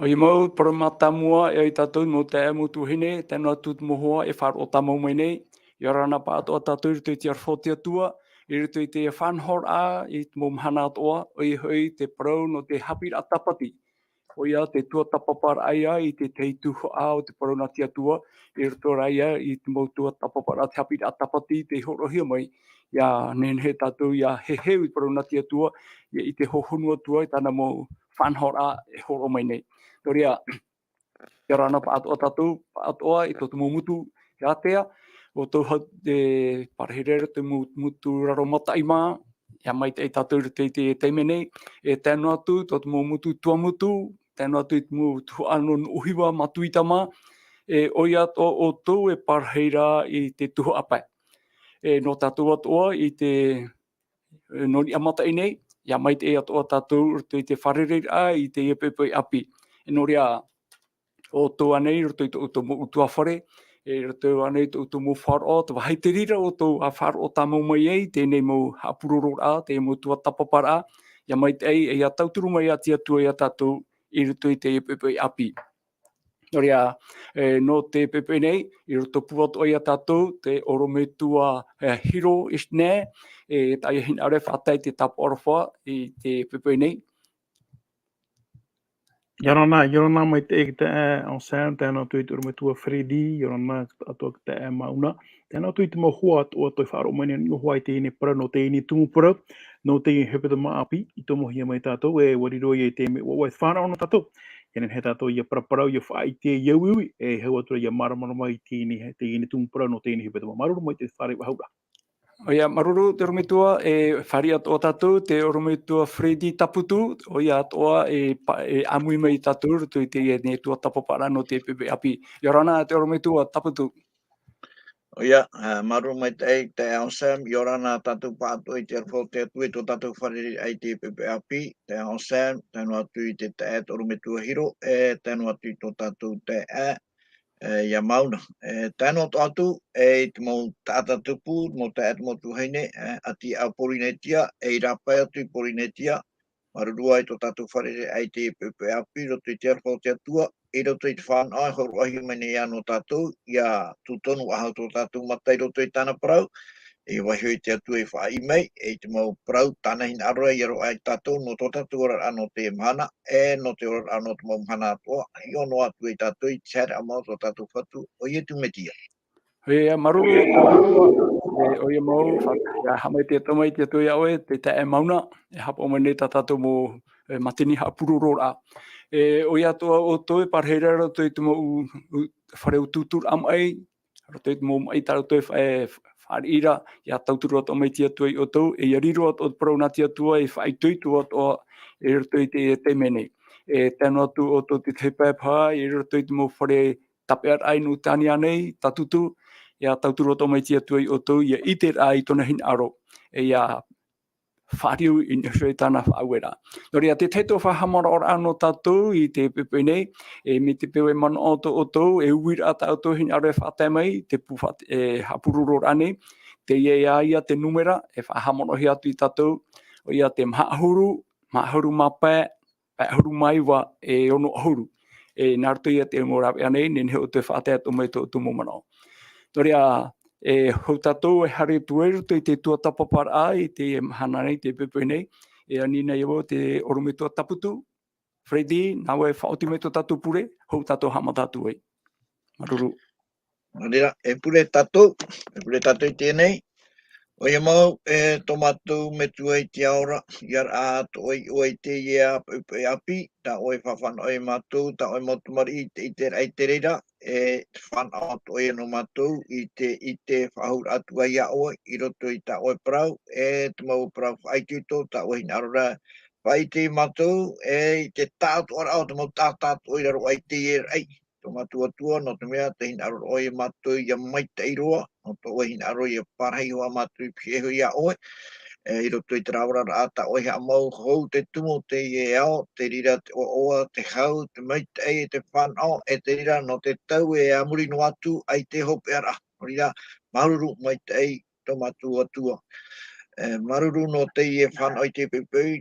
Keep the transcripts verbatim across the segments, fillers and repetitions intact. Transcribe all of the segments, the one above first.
ʻOia mau, parau mātāmua, e ai tātou mau taeaʻe, mau tuahine, tae noa atu te mau hoa e faʻaroʻo tāmau mai nei. ʻIa ora na pāʻatoʻa tātou i roto i te aroha o te Atua, i roto i te faʻanahoraʻa i te mau mahana atoʻa, ʻoia hoʻi te parau nō te haʻapiʻiraʻa tāpati. ʻOia te tuatāpaparaʻa ia i te tahi tuhaʻa o te parau nā te Atua, i roto rā ia i te mau tuatāpaparaʻa te haʻapiʻiraʻa tāpati tei hōroʻahia mai, ʻia nehenehe tātou ʻia heheu i te parau nā te Atua, ʻia ʻite hōhonu atu i tāna mau faʻanahoraʻa e hōroʻa mai nei. Nō reira, ʻia ora na pāʻatoʻa tātou, pāʻatoʻa i tō te mau motu, ʻia ātea, ʻo tō hau te parahiraʻa te mau motu raro mataʻi mā, ʻia maitaʻi tātou i roto i te taime nei, e tae noa atu tō te mau motu Tuamotu, tae noa atu i te mau tuhaʻa nō Nuʻuhiva, Matuita mā, e ʻoia atoʻa ʻoutou e parahiraʻa i te tuhaʻa pae. E nō tātou atoʻa i te, e, nō niʻa mataʻi nei, ʻia maitaʻi atoʻa tātou i roto i te fārereiraʻa i teie poʻipoʻi ʻāpī. E nō reira, ʻoutou ānei i roto i tō ʻoutou mau ʻutuāfare, e i roto ānei i tō ʻoutou mau faʻaroʻo, te vāhi te reira ʻoutou ʻa faʻaroʻo tāmau mai ai, teie nei mau haʻapurororaʻa, teie mau tuatāpaparaʻa, ʻia maitaʻi, e ʻia tauturu mai ā te Atua iā tātou i roto i teie poʻipoʻi ʻāpī. Nō reira, e, nō te poʻipoʻi nei, i roto pū atoʻa iā tātou, te ʻorometua, e, Hiro Isne, e, tā ʻoia hinaʻaro e faʻatae i te tāpaʻo aroha i te poʻipoʻi nei. ʻIa ora na, ʻia ora na maitaʻi e te taeaʻe Anselme, tae noa atu i te ʻorometua Freddy, ʻia ora na atoʻa e te taeaʻe Mauna, tae noa atu i te mau hoa atoʻa atoʻa e faʻaroʻo mai nei, nō te parau, nō teie tumu parau, nō teie hepetoma ʻāpī, i tomohia mai tātou, e ʻua riro ia i te mea ʻoaʻoa e te fānaʻo nō tātou. ʻIa nehenehe tātou ʻia paraparau, ʻia faʻaʻite, ʻia uiui, e hau atu ra ʻia māramarama i teie, teie tumu parau nō teie hepetoma. Māuruuru maitaʻi te fāriʻi faʻahou ra. ʻOia, māuruuru te ʻorometua, e fāriʻi atoʻa tātou, te ʻorometua Freddy Taputu, ʻoia atoʻa e pa-, e ʻāmui mai iā tātou i roto i teie nei tuatāpaparaʻa nō te poʻipoʻi ʻāpī. ʻIa ora na te ʻorometua Taputu. ʻOia, e, māuruuru maitaʻi, te Anselme, ʻia ora na tātou pāʻatoʻa i te aroha o te Atua i tō tātou fārereiraʻa i te poʻipoʻi ʻāpī, te Anselme, tae noa atu i te taeaʻe te ʻorometua Hiro, e tae noa atu i tō tātou taeaʻe, e, iā Mauna. E, tae noa atoʻa atu, e, i te mau taʻata tupu, mau taeaʻe, te mau tuahine, e, ʻati aʻe Pōrīnetia, e i rāpae atu i Pōrīnetia, māuruuru i tō tātou fārereiraʻa i te poʻipoʻi ʻāpī, i roto i te aroha o te Atua, i roto i te fānaʻo e hōroʻahia mai nei ā nō tātou, ʻia tūtonu faʻahou tō tātou mata i roto i tāna parau, e vaiiho i te Atua i faʻaʻī mai, e i te mau parau, tāna hinaʻaro ʻia roaʻa iā tātou, nō tō tātou oraraʻa nō teie mahana, e nō te oraraʻa nō te mau mahana atoʻa, ʻia ʻō noa atu ai tātou i te haereraʻa mau o tō tātou Fatu, ʻo Iesu Mesia. ʻOia, māuruuru, e, ʻoia mau, fa-, ʻia haʻamaitaʻi atoʻa mai te Atua iā ʻoe, te taeaʻe Mauna, e haʻapaʻo mai nei tā tātou mau, e, mātini haʻapurororaʻa. E, ʻoia atoʻa ʻoutou e parahiraʻa i roto i te mau u-, u-, fare utuuturaʻa maʻi, roto i te mau maʻi tā rātou e fa-, e fa-, fāriʻi ra, ʻia tauturu atoʻa mai te Atua iā ʻoutou, e ʻia riro atoʻa te parau nā te Atua, e faʻaitoito atoʻa, i roto i te, te mea nei. E, tae noa atu ʻoutou te tahi pae paha, i roto i te mau fare tāpeʻaraʻa i Nūtānia nei, Tatutu, ʻia tauturu atoʻa mai te Atua iā ʻoutou, ʻia ʻite ra i tōna hinaʻaro, e ʻia fāriu i niʻa iho i tāna faʻaueraʻa. Nō reira, te tahi atoʻa faʻahaʻamanaʻoraʻa nō tātou i te poʻipoʻi nei, e mai te peu e manaʻo atoʻa ʻoutou, e uiraʻa tā ʻoutou hinaʻaro e faʻatae mai, te pū fa-, e, haʻapurororaʻa nei, teie ïa te nūmera, e faʻahaʻamanaʻohia atu iā tātou, ʻoia te maha ʻahuru, maha ʻahuru mā pae, pae ʻahuru mā iva, e ono ʻahuru. E, nā roto ia te mau rāveʻa nei, nehenehe ʻoutou e faʻatae atoʻa mai tō ʻoutou mau manaʻo. Nō reira, e, hou tātou e haere atu ai i roto i te tuatāpaparaʻa i te mahana nei, te poʻipoʻi nei, e ani nei au te ʻorometua Taputu, Freddy, nā ʻoe e faʻaoti mai tō tātou pure, hou tātou e haʻamata atu ai. Māuruuru. Nō reira, e pure tātou, e pure tātou i teie nei. ʻOia mau, e tō mātou Metua i te ao ra, ʻia raʻa atoʻa ʻoe i teie poʻipoʻi ʻāpī, tā ʻoe e faʻafānaʻo iā mātou, tā ʻoe mau tamariʻi i te, i te, i te reira, e fānaʻo atoʻa ïa nō mātou i te, i te faʻahou atu ai iā ʻoe, i roto i tā ʻoe parau, e te mau parau faʻaitoito, tā ʻoe hinaʻaro ra, faʻaʻite iā mātou, e i te taʻatoʻaraʻa o te mau taʻata atoʻa i raro aʻe i teie raʻi. Tō mātou Atua, nō te mea, tē hinaʻaro ra ʻoe iā mātou ʻia maitaʻi roa, nō tō ʻoe hinaʻaro ʻia parahi iho ā mātou i pihaʻi iho iā ʻoe, e, i roto i terā oraraʻa tā ʻoe i haʻamau, hou te tumu o teie ao, te reira te ʻoaʻoa, te hau, te maitaʻi, e te fānaʻo, e te reira nō te tau e a muri noa atu, ʻaita e hopeʻa ra. Nō reira, māuruuru maitaʻi tō mātou Atua. E, māuruuru nō teie fānaʻo i te poʻipoʻi,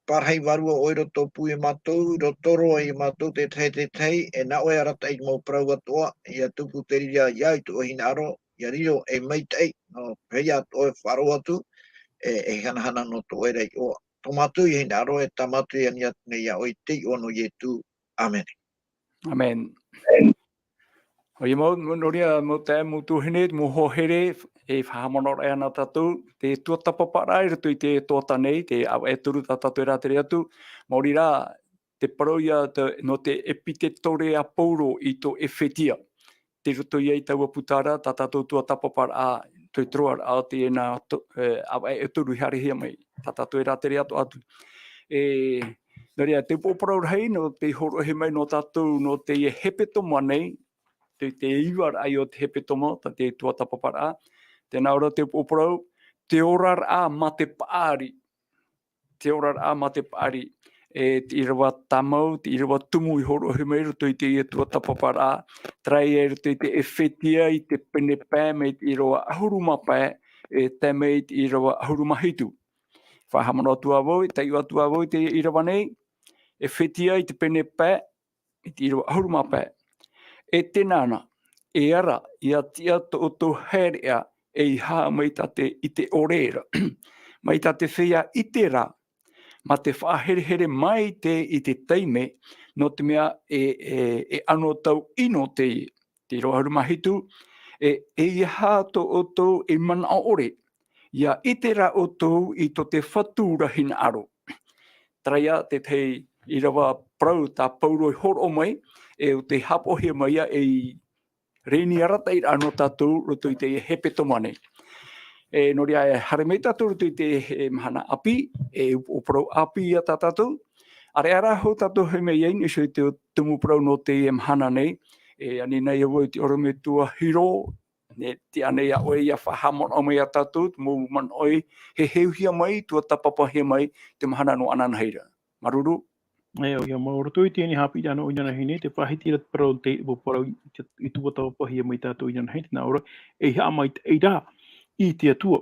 pārahi vārua ʻoe i roto pū iā mātou, i roto roa iā mātou te tahi te tahi, e nā ʻoe e arataʻi i te mau parau atoʻa, ʻia tupu te reira iā ʻoe i tō ʻoe hinaʻaro, ʻia riro ei maitaʻi, nō te reira tō ʻoe faʻaroʻo atu, e, e hanahana nō tō ʻoe ra iʻoa. Tō mātou ia hinaʻaro, e tā mātou i ani atu nei iā ʻoe i te iʻoa nō Ietu. ʻĀmene. ʻĀmene. ʻOia mau, nō reira, mau taeaʻe, mau tuahine, mau hoa here, e faʻahaʻamanaʻo ana tātou, te tuatāpaparaʻa i roto i te tuhaʻa nei, te ʻāvaʻe e toru tā tātou e rātere atu, maori rā, te parau ia te, nō te ʻepitetoria a Paulo i tō ʻEfetia. Tei roto ia i taua puta ra, tā tātou tuatāpaparaʻa, te toru ra, o teie nā to-, e, ʻāvaʻe e toru i haerehia mai, tā tātou e rātere atu atu. E, nō reira, te upoʻo parau rahi, nō te hōroʻahia mai nō tātou, nō te hepetoma nei, te, te iva raʻa o te hepetoma, tā te tuatāpaparaʻa. Tē nā ʻō ra te upoʻo parau, te oraraʻa mā te paʻari. Te oraraʻa mā te paʻari. E te ʻīrava tāmau, te ʻīrava tumu i hōroʻahia mai i roto i teie tuatāpaparaʻa. Terā ia i roto i te ʻEfetia i te pene pae mai te ʻīrava ʻahuru mā pae, e tae mai i te ʻīrava ʻahuru mā hitu. Faʻahaʻamanaʻo atu ā vau, e taiʻo atu ā vau i te ʻīrava nei, ʻEfetia i te pene pae, i te ʻīrava ʻahuru mā pae. E tēnā na, e ara, ʻia tiʻa tō ʻoutou haereʻa, ʻeiaha mai tā te ʻite ʻore ra. Mai tā te feiā ʻite ra, mā te faʻaherehere maitaʻi i te taime, nō te mea e, e, e ʻano tau ʻino teie, te ʻīrava ʻahuru mā hitu, e, ʻeiaha tō ʻoutou ei manaʻo ʻore, ʻia ʻite rā ʻoutou i tō te Fatu ra hinaʻaro. Terā ia te tahi ʻīrava parau tā Paulo i hōroʻa mai, e ʻo tei haʻapaʻohia mai ia ei rēni arataʻiraʻa nō tātou roto i te hepetoma nei. E, nō reira, e haere mai tātou roto i te, e, mahana ʻāpī, e upoʻo parau ʻāpī ia tā tātou. ʻAreʻa rā hoʻi tātou e haere mai ai, nō te tumu parau nō teie mahana nei, e ani nei au i te ʻorometua Hiro, e tiʻa nei iā ʻoe ʻia faʻahaʻamanaʻo mai iā tātou, te mau manaʻo e heheuhia mai, tuatāpapahia mai, te mahana nō ananahi ra. Māuruuru. E, ʻoia mau, roto i teie nei haʻapiʻiraʻa nō inanahi nei, te faʻahiti ra te parau te, upoʻo parau i te, i tuatāpapahia mai tātou inanahi, tē nā ʻō ra, ʻeiaha maitaʻi rā i te Atua.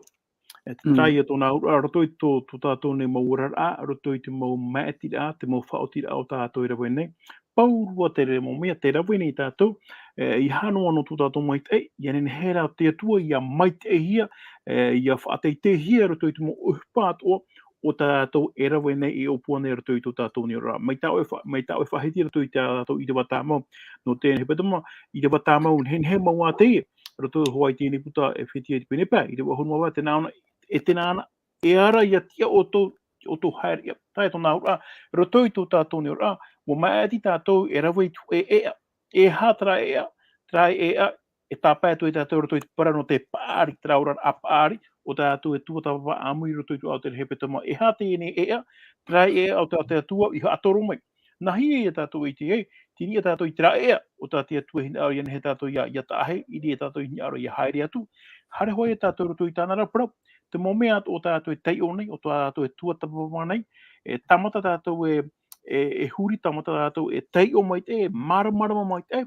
E, Mm. terā ia tōna auraʻa, roto i tō, tō tātou nei mau oraraʻa, roto i te mau māʻitiraʻa, te mau faʻaotiraʻa o tā tātou e rave nei. Pauroa te reira mau mea, tē rave nei tātou, e, ʻeiaha noa nō tō tātou maitaʻi, ʻia nehenehe rā te Atua, ʻia maitaʻihia, e, ʻia faʻateiteihia roto i te mau ʻohipa atoʻa, o tā tātou e rave nei, e ʻōpua nei roto i tō tātou nei oraraʻa. Mai tā ʻoe fa-, mai tā ʻoe faʻahiti roto i tā tātou ʻīrava tāmau, nō teie hepetoma, ʻīrava tāmau, nehenehe mau ā teie, roto hoʻi i teie nei puta ʻEfetia i te pene pae, ʻīrava ʻahuru mā vaʻu, tē nā ʻō na, e tē nā na, e ara ʻia tiʻa ʻoutou, ʻoutou haereʻa. Terā ia tōna auraʻa, roto i tō tātou nei oraraʻa, ʻua māʻiti tātou e rave i te hōʻē ʻēʻa. E aha terā ʻēʻa, terā ʻēʻa, e tāpae atu ai tātou roto i te parau nō te paʻari, terā oraraʻa paʻari, o tā tātou e tuatāpapa ʻāmui roto i tō tātou hepetoma. E aha teie nei ʻēʻa, terā ʻēʻa o tā te Atua i haʻatoro mai. Nā hea ia tātou e ʻite ai, tei niʻa tātou i terā ʻēʻa, o tā te Atua hinaʻaro ʻia nehenehe tātou ʻia, ʻia taʻahi, ʻere ia tātou hinaʻaro ʻia haere atu. Haere hoʻi ia tātou roto i tāna ra parau, te mau mea o tā tātou e taiʻo nei, o tā tātou e tuatāpapa nei, e tāmata tātou e, e, e huri, tāmata tātou e taiʻo maitaʻi, e māramarama maitaʻi,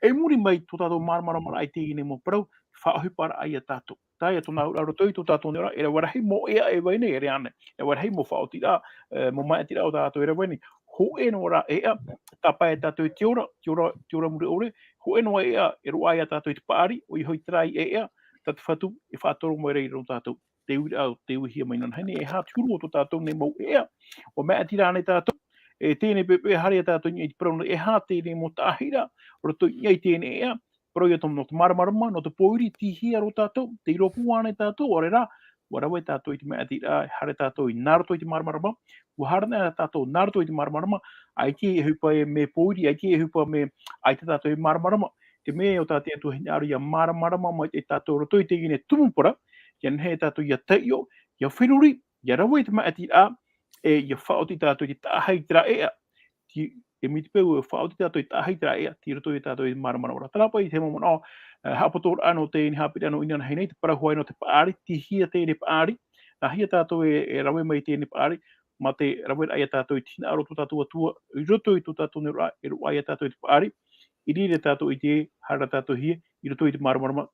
e muri mai tō tātou māramarama ra i teie nei mau parau, faʻaʻohiparaʻa ia tātou. Terā ia tōna auraʻa roto i tō tātou nei oraraʻa, e rave rahi mau ʻēʻa e vai nei, e rave ānei, e rave rahi mau faʻaotiraʻa, e, mau māʻitiraʻa o tā tātou e rave nei. Hōʻē noa rā ʻēʻa, tāpae tātou i te ora, te ora, te ora mure ʻore, hōʻē noa ʻēʻa, e roaʻa ia tātou i te paʻari, ʻoia hoʻi terā ʻēʻa, tā te Fatu e faʻatoro mai ra ia tātou. Te uiraʻa, te uihia mai inanahi nei, e aha te huru o tō tātou nei mau ʻēʻa, ʻua māʻiti rānei tātou, e teie nei poʻipoʻi haere ia tātou i niʻa i te parau nō e aha teie nei mau taʻahiraʻa, roto i niʻa i teie nei ʻēʻa, parau ia tō, nō te māramarama, nō te pōiri, tei hea rā tātou, tei rōpū ānei tātou, ʻaore rā, ʻua rave tātou i te māʻitiraʻa, haere tātou i nā roto i te māramarama, ʻua haere anaʻe tātou nā roto i te māramarama, ʻaita e ʻohipa e mea pōiri, ʻaita e ʻohipa mea, ʻaita tātou e māramarama, te mea o tā te Atua hinaʻaro ʻia māramarama mai tātou roto i teie nei tumu parau, ʻia nehenehe tātou ʻia taiʻo, ʻia feruri, ʻia rave i te māʻitiraʻa, e ʻia faʻaoti tātou i te taʻahi i terā ʻēʻa. Tei, e mai te peu e faʻaoti tātou i te taʻahi i terā ʻēʻa, tei roto ia tātou i te māramarama ra. Terā paʻi te mau manaʻo, e, haʻapotoraʻa nō teie nei haʻapiʻiraʻa nō inanahi nei, te parau hoʻi nō te paʻari, tei hea teie nei paʻari, nā hea tātou e, e rave mai i teie nei paʻari, mā te raveraʻa ia tātou i te hinaʻaro o tō tātou Atua, i roto i tō tātou nei oraraʻa, e roaʻa ia tātou i te paʻari, ʻere ia tātou i ʻite, haere tātou hea, i roto i te māramarama,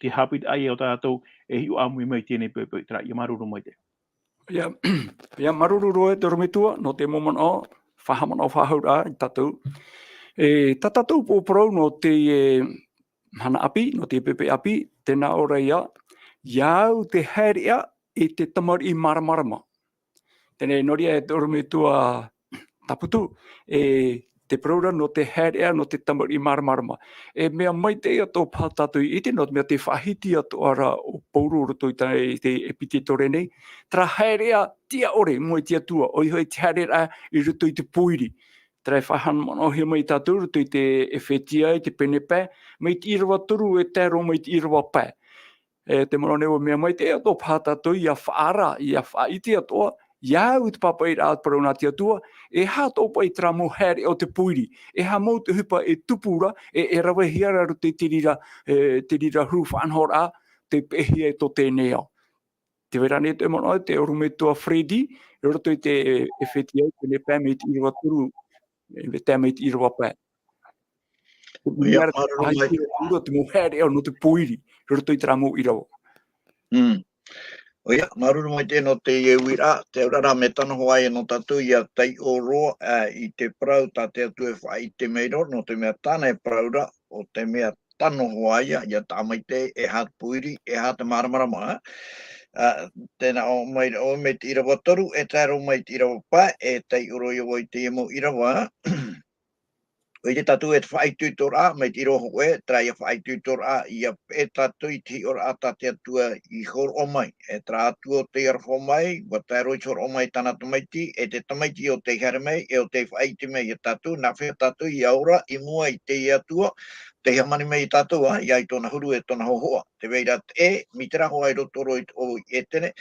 te haʻapiʻiraʻa ia o tā tātou e hiʻo ʻāmui mai i teie nei poʻipoʻi, terā ia, māuruuru maitaʻi. Ia, ia māuruuru roa e te ʻorometua, nō te mau manaʻo, faʻahaʻamanaʻo faʻahou ra i tātou. E, tā tātou upoʻo parau nō te, e, mahana ʻāpī, nō te poʻipoʻi ʻāpī, tēnā ʻoia, ia au te haereʻa i te tamariʻi māramarama. Teie nei nō reira e te ʻorometua Taputu, e te parau ra nō te haereʻa, nō te tamariʻi māramarama. E mea maitaʻi atoʻa paha tātou i ʻite, nō te mea tē faʻahiti atoʻa ra ʻo Pauro i roto i tā-, i te ʻEpiteto nei, terā haereʻa tiʻa ʻore i mua i te Atua, ʻoia hoʻi te haereraʻa i roto i te pōiri. Terā e faʻahaʻamanaʻohia mai tātou i roto i te ʻEfetia, i te pene pae, mai te ʻīrava toru e tae roa mai te ʻīrava pae. E te manaʻo nei ʻua mea maitaʻi atoʻa paha tātou ia faʻaara, ia faʻaʻite atoʻa, ia au i te pāpaʻiraʻa parau nā te Atua, e aha atoʻa paʻi terā mau haereʻa o te pōiri, e aha mau te ʻohipa e tupu ra, e, e ravehia ra i roto i te reira, e, te reira huru faʻanahoraʻa, tei peʻehia e tō teie nei ao. Tē vai ra ānei te manaʻo, te ʻorometua Freddy, i roto i te ʻEfetia, pene pae mai te ʻīrava toru, e, tae mai te ʻīrava pae. Ia, Mea ra te māuruuru mai. Faʻahiti atu ra te mau haereʻa nō te pōiri, i roto i terā mau ʻīrava. Mm. ʻOia, māuruuru maitaʻi nō teie uiraʻa, te auraʻa ra mea tano hoʻi nō tātou ia taiʻo roa, ā, i te parau tā te Atua e faʻaʻite mai ra, nō te mea tāna e parau ra, ʻo te mea tano hoʻi ia, ia tāmaitaʻi, e aha te pōiri, e aha te māramarama, ā. Ā, tē nā ʻō mai ra ʻoe mai te ʻīrava toru, e tae roa mai te ʻīrava pae, e taiʻo roa ia vau i teie mau ʻīrava, ʻoia tātou e te faʻaitoitoraʻa, mai te ʻīrava hōʻē, terā ia faʻaitoitoraʻa, ia peʻe tātou i te hiʻoraʻa tā te Atua i hōroʻa mai. E terā Atua ʻo tei aroha mai, ʻua tae roa i te hōroʻa mai tāna tamaiti, e te tamaiti ʻo tei haere mai, e ʻo tei faʻaʻite mai ia tātou, nāfea tātou ia ora i mua i te Atua, tei hāmani mai ia tātou, ā, ia i tōna huru e tōna hōhoʻa. Tē vai ra te ʻē, mai terā hoʻi i roto roa i te ʻō i ʻEtene,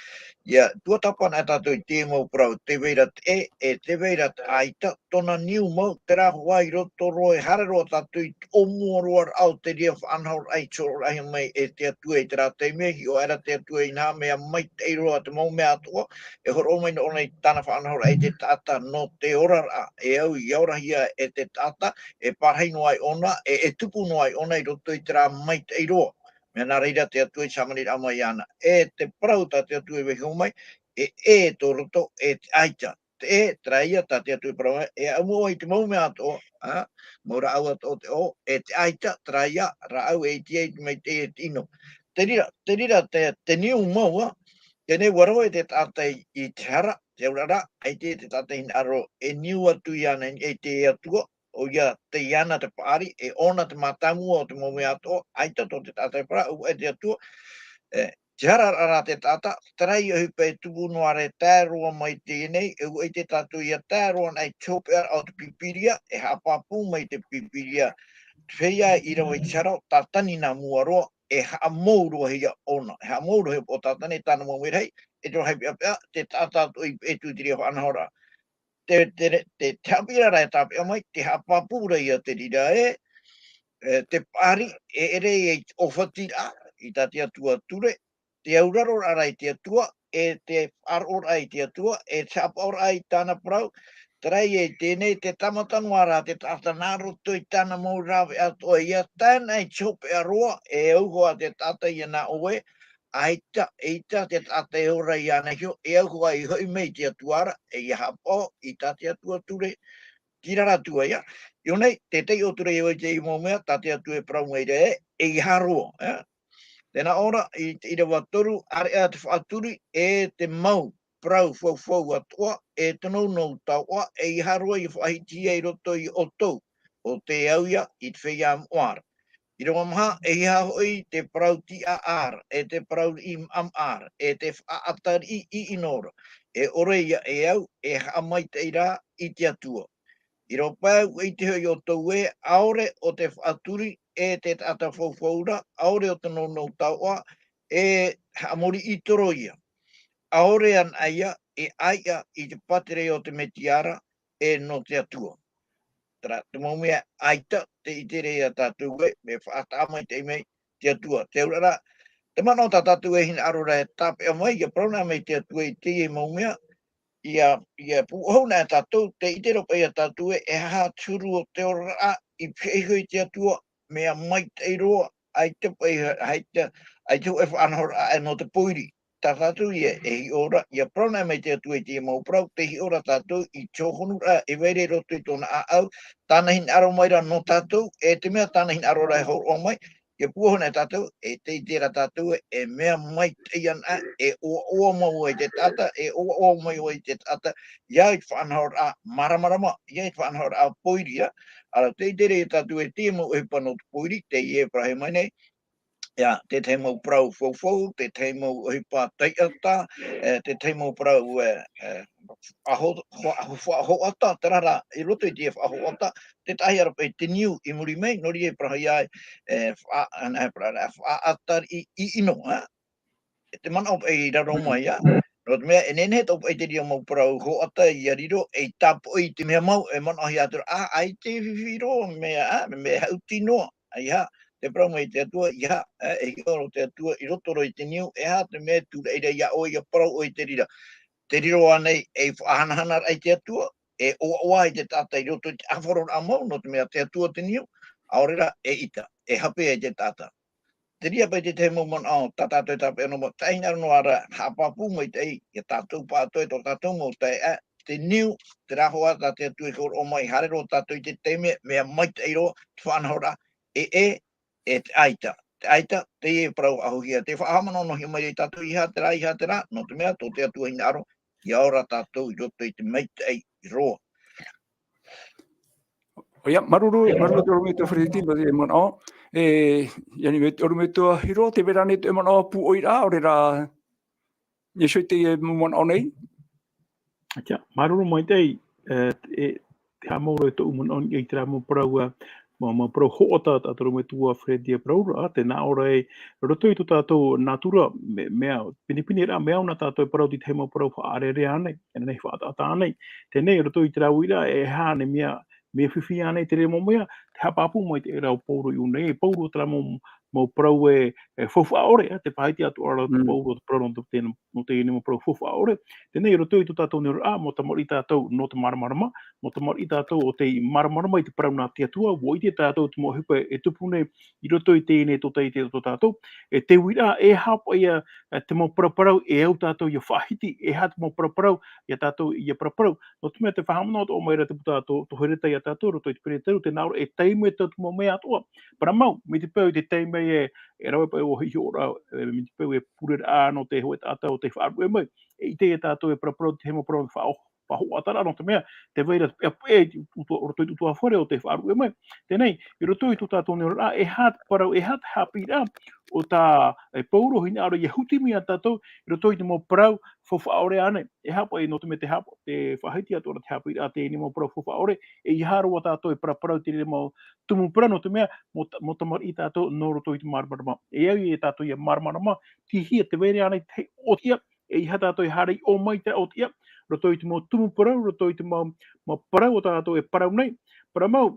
ia tuatāpapa anaʻe tātou i teie mau parau, tē vai ra te ʻē, e tē vai ra te ʻaita, tōna niu mau, terā hoʻi i roto roa, e haere roa tātou i te ʻōmua roa raʻa o te reira faʻanahoraʻa i te hōroʻahia mai e te Atua i terā taime, hiʻo aʻera te Atua inaha mea maitaʻi roa te mau mea atoʻa, e hōroʻa mai nō ʻōna i tāna faʻanahoraʻa i te taʻata nō te oraraʻa, e au i orahia e te taʻata, e parahi noa ai ʻōna, e, e tupu noa ai ʻōna i roto i terā maitaʻi roa. Mea nā reira te Atua i te hāmaniraʻa mai iāna. E te parau tā te Atua i vaiiho mai, e ʻē tō roto, e te ʻaita. Te ʻē, terā ia tā te Atua i parau mai, e ʻamu ʻoe i te mau mea atoʻa, ā, mau rāʻau atoʻa o te ʻō, e te ʻaita, terā ia, rāʻau e ʻite ai mai te, e te ʻino. Te reira, te reira te, te niu mau, ā, teie nei ʻua rave te taʻata i, i te hara, te auraʻa ra, ʻaita te taʻata i hinaʻaro e niu atu iāna i te Atua, ʻoia tei iāna te paʻari, e ʻōna te mātāmua o te mau mea atoʻa, ʻaita tō te taʻata e parau, ʻua ʻē te Atua, e, te hara ra te taʻata, terā ia ʻohipa e tupu noa ra e tae roa mai teie nei, e ʻua ʻite tātou ia tae roa anaʻe i te hopeʻa o te Pīpīria, e haʻapāpū mai te Pīpīria, te feiā i rave i te hara, ʻo Tātani nā mua roa, e haʻamou roa hia ʻōna, e haʻamou roa hia ʻo Tātani e tāna mau merahi, e te rahi peʻapeʻa, te taʻata atoʻa i peʻe atu i te reira faʻanahoraʻa. Te, te, te, te haʻapiʻiraʻa e tāpeʻa mai, te haʻapāpū ra ia te reira ē, e, te paʻari, e ʻere i te ʻōfatiraʻa, i tā te Atua ture, te auraroraʻa ra i te Atua, e te faʻaroʻoraʻa i te Atua, e te haʻapaʻoraʻa i tāna parau, terā ia i teie nei, te tāmata noa ra te taʻata nā roto i tāna mau rāveʻa atoʻa, ia tae anaʻe i te hopeʻa roa, e au hoʻi te taʻata ia nā ʻoe, ʻaita, ʻeita te taʻata e ora iāna iho, e au hoʻi i hoʻi mai i te Atua ra, e ia haʻapaʻo i tā te Atua ture, terā rā atu ai, ā. I ʻō nei, te taiʻo atu ra ia vau i te mau mea, tā te Atua e parau mai ra ē, e ʻeiaha roa, ā. Tē nā ʻō ra, i te ʻīrava toru, ʻāreʻa te faʻaturi, e te mau, parau faufau atoʻa, e te nounou taoʻa, e ʻeiaha roa ia faʻahitihia i roto ia ʻoutou, ʻo tē au ia i te feiā moʻa ra. ʻĪrava maha, e ʻeiaha hoʻi te parau tiʻaʻa ra, e te parau riʻi maʻamaʻa ra, e te faʻaʻata riʻi ʻiʻino ra, e ʻore ia e au, e haʻamaitaʻi rā i te Atua. ʻĪrava pae, ʻua ʻite hoʻi ʻoutou ē, ʻaore ʻo te faʻaturi, e te taʻata faufau ra, ʻaore ʻo te nounou taoʻa, e haʻamori ʻitoro ia. ʻAore anaʻe ia, e ʻaiʻa i te pātireia o te Metia ra, e nō te Atua. Terā, te mau mea ʻaita, tē ʻite ra ia tātou ē, mea faʻataʻa maitaʻi mai te Atua. Te auraʻa ra, te manaʻo tā tātou e hinaʻaro ra e tāpeʻa mai, ʻia parau anaʻe mai te Atua i teie mau mea, ʻia, ʻia pūʻohu anaʻe tātou, tē ʻite ra paʻi ia tātou ē, e aha te huru o te oraraʻa, i pihaʻi iho i te Atua, mea maitaʻi roa, ʻaita paʻi, ʻaita, ʻaita hōʻē faʻanahoraʻa ē nō te pōiri. tā tātou ia e hiʻo ra, ia parau mai te Atua i te mau parau, tē hiʻo ra tātou i te hōhonuraʻa e vai ra i roto i tōna ʻāʻau, tāna hinaʻaro mai ra nō tātou, e te mea tāna hinaʻaro ra e hōroʻa mai, ia pūoho nei tātou, e tē ʻite ra tātou e mea maitaʻi ana, e ʻoaʻoa mau ai te taʻata, e ʻoaʻoa mau ai te taʻata, ia i te faʻanahoraʻa māramarama, ia i te faʻanahoraʻa pōiri, ā, ʻaore rā tē ʻite ra tātou e te mau ʻohipa nō te pōiri, teie e parau mai nei, ia, te tahi mau parau faufau, te tahi mau ʻohipa taiʻata, e, te tahi mau parau, e, e, faʻaho-, faʻaho-, faʻahoʻata, terā rā, i roto i te faʻahoʻata, te tahi ʻaore rā paʻi te niu i muri mai, nō reira e parau ia, e, faʻa-, ana, e parau ra, faʻaʻatari i, i ʻino, ā? E te manaʻo paʻi i raro mai, ā? Nō te mea, e nehenehe tō paʻi te reira mau parau hoʻata ia riro, ei tāpoʻi i te mea mau, e manaʻohia atu ra, ā, ʻaita e fifi roa, mea, ā, mea haʻuti noa, ʻeiaha, te parau mai te Atua, ʻeiaha, ā, e hiʻo ra te Atua, i roto rā i te niu, e aha te mea tūraʻi ra ia ʻoe, ia parau ʻoe i te reira. Tē riro ānei ei faʻahanahana raʻa i te Atua, e ʻoaʻoa ai te taʻata i roto i te ʻāfaroraʻa mau, nō te mea te Atua te niu, ʻaore rā, eʻita, e hape ai te taʻata. Te reira paʻi te tahi mau manaʻo, tā tātou e tāpeʻa noa, taʻa hinaʻaro noa ra, haʻapāpū maitaʻi, ia tātou pāʻatoʻa, tō tātou mau taeaʻe, te niu, terā hoʻi tā te Atua i hōroʻa mai, haere roa tātou i te taime, mea maitaʻi roa, te faʻanahoraʻa, e, e, e te ʻaita. Te ʻaita, teie e parau faʻahoʻihia, tē faʻahaʻamanaʻohia mai ra tātou, ʻeiaha terā, ʻeiaha terā, nō te mea, tō te Atua hinaʻaro, ia ora tātou i roto i te maitaʻi roa. ʻOia, māuruuru, māuruuru te ʻorometua Freddy, nō te manaʻo. E, ia nei mai te ʻorometua Hiro, tē vai ra ānei te manaʻo pūʻoiraʻa, ʻaore rā, e hia ʻoe e manaʻo nei? ʻAita, māuruuru maitaʻi, e, e, te haʻamau ra i tōʻu manaʻo i terā mau parau, ā, mau, mau parau hoʻata tā te ʻorometua Freddy e parau ra, tē nā ʻō ra ē, roto i tō tātou nātura, me-, mea, pinepine rā, mea au nā tātou e parau i te tahi mau parau faʻaʻareʻare ānei, e nehenehe faʻataʻata ānei. Teie nei, roto i terā uiraʻa, e aha ānei mea, mea fifi ānei te reira mau mea, tē haʻapāpū maitaʻi ra ʻo Paulo i ʻō nei, e Paulo terā mau, mau parau e, e faufaʻa ʻore, ā, tē faʻahiti atoʻa ra te Mm. Paulo, te parau nō te, nō teie nei mau parau faufaʻa ʻore. Teie nei, roto i tō tātou nehenehe, ā, mau tamariʻi tātou nō te māramarama, mau tamariʻi tātou ʻo tei māramarama i te parau nā te Atua, ʻua ʻite tātou te mau ʻohipa e tupu nei i roto i teie nei tōtaiete tō tātou, e te uiraʻa, e aha paʻi ia, e, te mau paraparau, e au tātou ia faʻahiti, e aha te mau paraparau, ia tātou ia paraparau. Nō te mea tē faʻahaʻamanaʻo atoʻa mai ra te Buka tō, tō Hereta ia tātou, roto i te Pereteru, tē nā ʻō ra ē, e taime tātou mau mea atoʻa. Parau mau, mai te peu i te taime e, e rave paʻi ʻua hiʻo ra, e, mai te peu e pure ra nō te hōʻē taʻata ʻo tei faʻaruʻe mai. E ʻite ia tātou e paraparau te mau parau faʻa-, faʻahoʻataraʻa, nō te mea, tē vai ra te peʻapeʻa i te utu-, roto i te utuafare ʻo tei faʻaruʻe mai. Teie nei, i roto i tō tātou nehenehe, e aha te parau, e aha te haʻapiʻiraʻa, ʻo tā, e Paulo hinaʻaro ia huti mai ia tātou, i roto i te mau parau faufaʻa ʻore ānei. E aha paʻi, nō te mea tē haʻa-, tē faʻahiti atoʻa ra te haʻapiʻiraʻa teie nei mau parau faufaʻa ʻore, e ʻeiaha roa tātou e paraparau i te reira mau tumu parau, nō te mea, mau ta-, mau tamariʻi tātou nō roto i te māramarama. E au ia tātou ia māramarama, tei hea, tē vai ra ānei te ʻōtiʻa, e ʻeiaha tātou e haere i ʻō mai i terā ʻōtiʻa, roto i te mau tumu parau, roto i te mau, mau parau ʻo tātou e parau nei. Parau mau,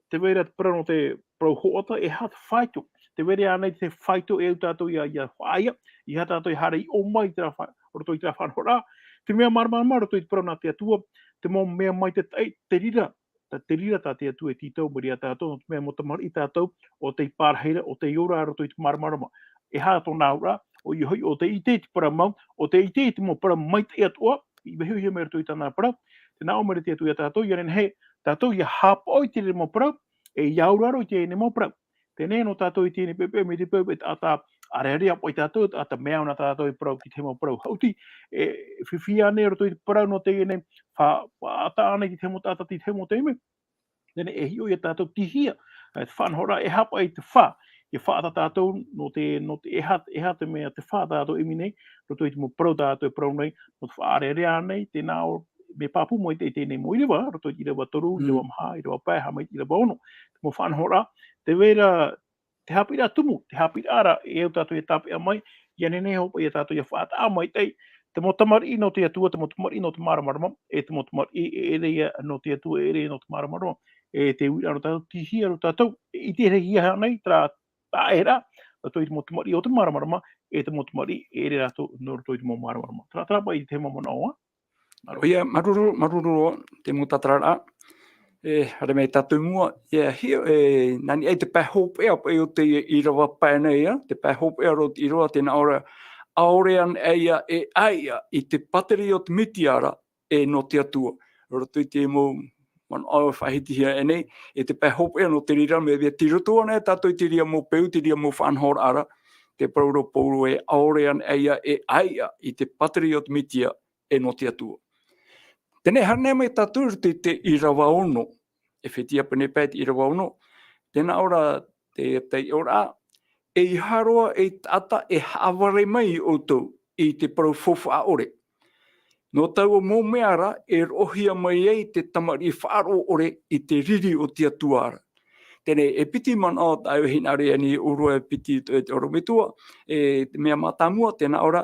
tē vai ra te parau nō te parau hoʻata, e aha te faito. Tē vai ra ānei te faito e au tātou ia, ia faʻaea, e ʻeiaha tātou e haere i ʻō mai i terā fa-, roto i terā faʻanahoraʻa. Te mea māramarama roto i te parau nā te Atua, te mau mea maitaʻi, te reira, tā, te reira tā te Atua e tītau mai ra ia tātou, nō te mea mau tamariʻi tātou, ʻo tei pārahi ra, ʻo tei ora roto i te māramarama. E aha tōna auraʻa, ʻoia hoʻi, ʻo tei ʻite i te parau mau, ʻo tei ʻite i te mau parau maitaʻi atoʻa, i vaihohia mai roto i tāna parau, tē nā ʻō mai ra te Atua ia tātou, ia nehenehe tātou ia haʻapaʻo i te reira mau parau, e ia auraro i teie nei mau parau. Teie nei nō tātou i teie nei pepe, mai te peu e taʻata ʻārearea paʻi tātou, taʻata mea au nā tātou e parau i te mau parau haʻuti, e fifi ānei roto i te parau nō teie nei, fa-, faʻataʻa ānei i te mau taʻata i te mau taime. Teie nei e hiʻo ia tātou tei hea, e te faʻanahoraʻa, e aha paʻi te fā, ia faʻataʻa tātou nō te, nō te, e aha, e aha te mea te fā tātou e ʻimi nei, roto i te mau parau tātou e parau nei, nō te faʻaʻārearea ānei, tē nā ʻō, mea pāpū mai te, teie nei mau ʻīrava, roto i te ʻīrava toru, Mm. ʻīrava maha, ʻīrava pae, haʻamata i te ʻīrava ono, te mau faʻanahoraʻa, tē vai ra, te haʻapiʻiraʻa tumu, te haʻapiʻiraʻa ra, e au tātou ia tāpeʻa mai, ia nehenehe hoʻi ia tātou ia faʻataʻa maitaʻi, te mau tamariʻi nō te Atua, te mau tamariʻi nō te māramarama, e te mau tamariʻi e ʻere ia nō te Atua, e ʻere nō te māramarama, e te uiraʻa nō tātou, tei hea roa tātou, e ʻite ra ia ānei, terā taʻa ʻē ra, roto i te mau tamariʻi o te māramarama, e te mau tamariʻi e ʻere rātou nō roto i te mau māramarama. Terā, terā paʻi te mau manaʻo, ā? ʻOia, māuruuru, māuruuru, te mau tātararaʻa. E, haere mai tātou i mua, e, hiʻo, e, nā niʻa i te pae hopeʻa, paʻi o te ʻīrava pae nei, ā, te pae hopeʻa roa o te ʻīrava, tē nā ʻō ra, ʻaore ana ʻaia e ʻaiʻa i te pātireia o te Mesia ra, e nō te Atua. Roto i te mau manaʻo e faʻahitihia e nei, e te pae hopeʻa nō te reira, mea, mea tei roto ana e tātou i te reira mau peu, te reira mau faʻanahoraʻa ra, te parau ra Paulo e ʻaore ana ʻaia e ʻaiʻa i te pātireia o te Mesia, e nō te Atua. Teie nei haere mai tātou i roto i te ʻīrava ono, Efetia pene pae te ʻīrava ono, tē nā ʻō ra te taiʻoraʻa, ʻeiaha roa ei taʻata e haʻavare mai ia ʻoutou i te parau faufaʻa ʻore. Nō taua mau mea ra, e roʻohia mai ai te tamariʻi faʻaroʻo ʻore i te riri o te Atua ra. Teie nei, e piti manaʻo tāʻu e hinaʻaro i ʻōrua, e piti te, te ʻorometua, e, te mea mātāmua, tē nā ʻō ra,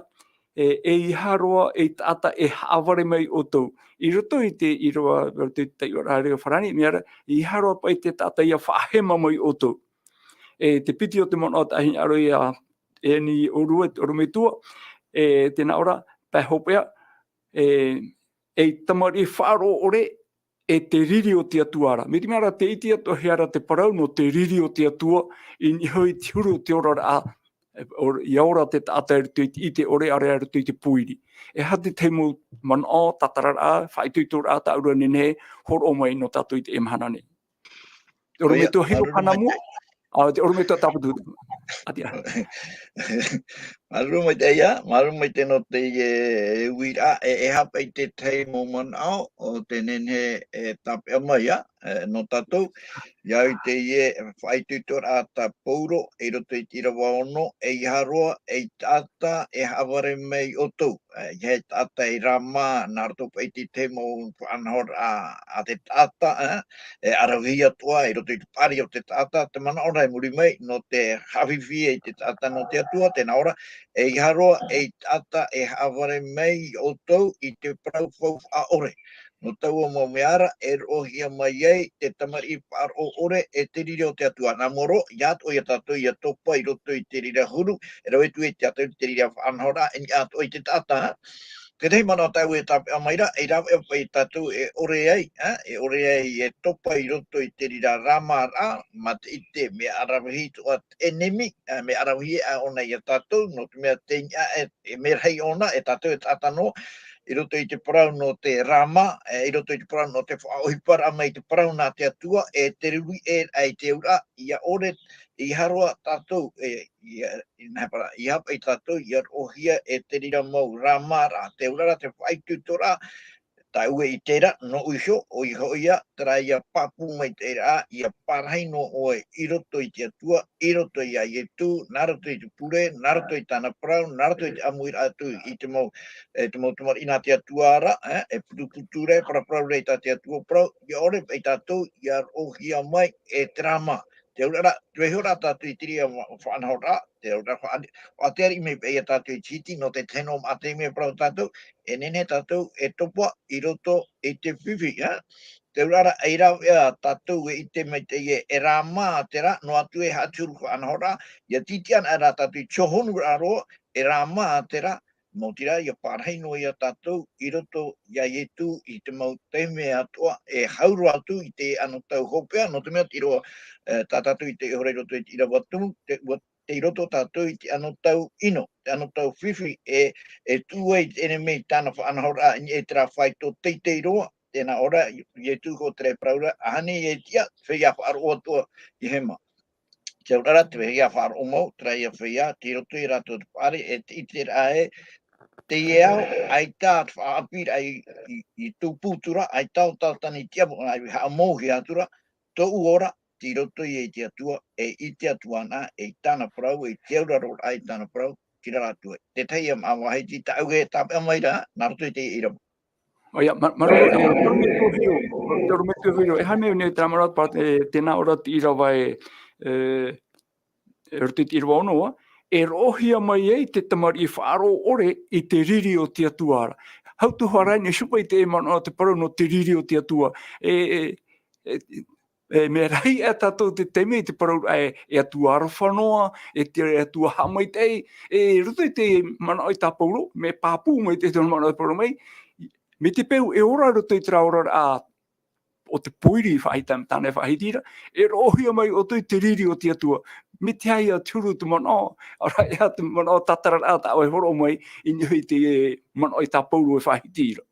e, ʻeiaha roa ei taʻata e haʻavare mai ia ʻoutou. I roto i te, i roa, i roto i te taiʻoraʻa reo farāni, mea ra, ʻeiaha roa paʻi te taʻata ʻia faʻahema mai ia ʻoutou. E, te piti o te manaʻo tāʻu e hinaʻaro i ʻōrua, te ʻorometua, e, tē nā ʻō ra, pae hopeʻa, e, ei tamariʻi faʻaroʻo ʻore, e te riri o te Atua ra. Mai te mea ra tē ʻite atoʻa hia ra te parau nō te riri o te Atua, i niʻa hoʻi i te huru o te oraraʻa, e, ʻo, ʻia ora te taʻata i roto i te ʻite ʻore, ʻaore rā i roto i te pōiri. E aha te tahi mau manaʻo, tātararaʻa, faʻaitoitoraʻa tāʻu ra e nehenehe e hōroʻa mai nō tātou i teie mahana nei. Te ʻorometua Hiro, māuruuru mānāmua, maitaʻi. Ā, te ʻorometua Tāpatutu. ʻĀtīrā. Māuruuru maitaʻi ïa, māuruuru maitaʻi nō teie uiraʻa, e, e aha paʻi te tahi mau manaʻo, ʻo tē nehenehe e tāpeʻa mai ïa, e, nō tātou, ʻia au i teie faʻaitoitoraʻa tā Paulo, i roto i te ʻīrava ono, ʻeiaha roa ei taʻata e haʻavare mai ia ʻoutou. E, ʻeiaha e taʻata i rāmā, nā roto paʻi i te tahi mau faʻanahoraʻa a te taʻata, e, e ʻaravihi atoʻa i roto i te paʻari o te taʻata, te manaʻo ra i muri mai, nō te haʻafifi i te taʻata nō te Atua, tē nā ʻō ra, ʻeiaha roa ei taʻata e haʻavare mai ia ʻoutou i te parau faufaʻa ʻore. Nō taua mau mea ra, e roʻohia mai ai te tamariʻi faʻaroʻo ʻore e te riri o te Atua. Nā mua roa, ʻeiaha atoʻa ia tātou ʻia topa i roto i te reira huru, e rave atu ai tātou i te reira faʻanahoraʻa, e niʻa atoʻa i te taʻata. Te tahi manaʻo tāʻu e tāpeʻa mai ra, e rave paʻi tātou e ʻore ai, ā, e ʻore ai e topa i roto i te reira rāmāraʻa, mā te ʻite mea ʻaravihi atoʻa te ʻenemi, ā, mea ʻaravihi ʻōna ia tātou, nō te mea tei niʻa e, e mea rahi ʻōna, e tātou e taʻata noa, i roto i te parau nō te rāmā, e, i roto i te parau nō te faʻaʻohiparaʻa mai i te parau nā te Atua, e te riri ē, ā, i te auraʻa, ʻia ʻore, ʻeiaha roa tātou, e, ʻia, ʻeiaha paʻi, ʻeiaha paʻi tātou, ʻia roʻohia e te reira mau rāmāraʻa, te auraʻa ra, te faʻaitoitoraʻa, tāʻu e ʻite ra, nōʻu iho, ʻoia hoʻi ïa, terā ïa pāpū maitaʻi ra, ʻia parahi noa ʻoe i roto i te Atua, i roto ia Ietu, nā roto i te pure, nā roto i tāna parau, nā roto i te ʻāmuiraʻa atu i te mau, e, te mau tamariʻi nā te Atua ra, e, e putuputu ra, e paraparau ra i tā te Atua parau, ʻia ʻore paʻi tātou, ʻia roʻohia mai e te rāmā. Te auraʻa ra, tē vai iho ra tātou i te reira faʻanahoraʻa, te auraʻa ra faʻa-, faʻatere mai paʻi ia tātou i te hiti, nō te tahi noa maʻa taime e parau tātou, e nehenehe tātou e topa i roto i te fifi, ā? Te auraʻa ra, e rave ā tātou e ʻite maitaʻi ē, e rāmā terā, noa atu e haʻaturu faʻanahoraʻa, ʻia tītiʻa ana rā tātou i te hōhonuraʻa roa, e rāmā terā, nō te reira, ʻia parahi noa ia tātou i roto ia Ietu i te mau taime atoʻa, e hau roa atu i te anotau hopeʻa, nō te mea tei roa, e, tā tātou i taiʻo ra i roto i te ʻīrava tumu, te, ʻua, tei roto tātou i te anotau ʻino, te anotau fifi, e, e tuʻu ai te ʻenemi i tāna faʻanahoraʻa i niʻa i terā faito teitei roa, tē nā ʻō ra, Ietu hoʻi terā e parau ra, ʻa ʻō nei e tiʻa, feiā faʻaroʻo atoʻa i hema. Te auraʻa ra, te feiā faʻaroʻo mau, terā ïa feiā, tei roto ia rātou te paʻari, e te ʻiteraʻa ē, teie ao, ʻaita te faʻaʻāpīraʻa i, i, i tūpū atu ra, ʻaita ʻo Tātana i tiʻa, ʻa, i haʻamauhia atu ra, tōʻu ora, tei roto ia i te Atua, e ʻite atu anaʻe i tāna parau, e te auraroraʻa i tāna parau, tei reira atu ai. Te tahi ïa maʻa vāhi tāʻu e tāpeʻa mai ra, nā roto i te ʻīrava. ʻOia, mā-, māuruuru, e, te ʻorometua Hiro, te ʻorometua Hiro, e aha nei terā manaʻo, e, tē nā ʻō ra te ʻīrava e, e, e roto i te ʻīrava ono, e roʻohia mai ai te tamariʻi faʻaroʻo ʻore i te riri o te Atua ra. Hau atu hoʻi ra, e nehenehe paʻi te manaʻo te parau nō te riri o te Atua. E, e, e, e mea rahi ā tātou te taime i te parau, e, e Atua aroha noa, e te Atua haʻamaitaʻi, e roto i te manaʻo i tā Paulo, mea pāpū mai te, te manaʻo i Paulo mai, mai te peu e ora roto i terā oraraʻa o te pōiri faʻahiti, tāna e faʻahiti ra, e roʻohia mai ʻoutou i te riri o te Atua. Mai te aha ia te huru te manaʻo, ʻaore rā, e aha te manaʻo tātararaʻa tā ʻoe e hōroʻa mai i niʻa i te manaʻo tā Pauro e faʻahiti ra.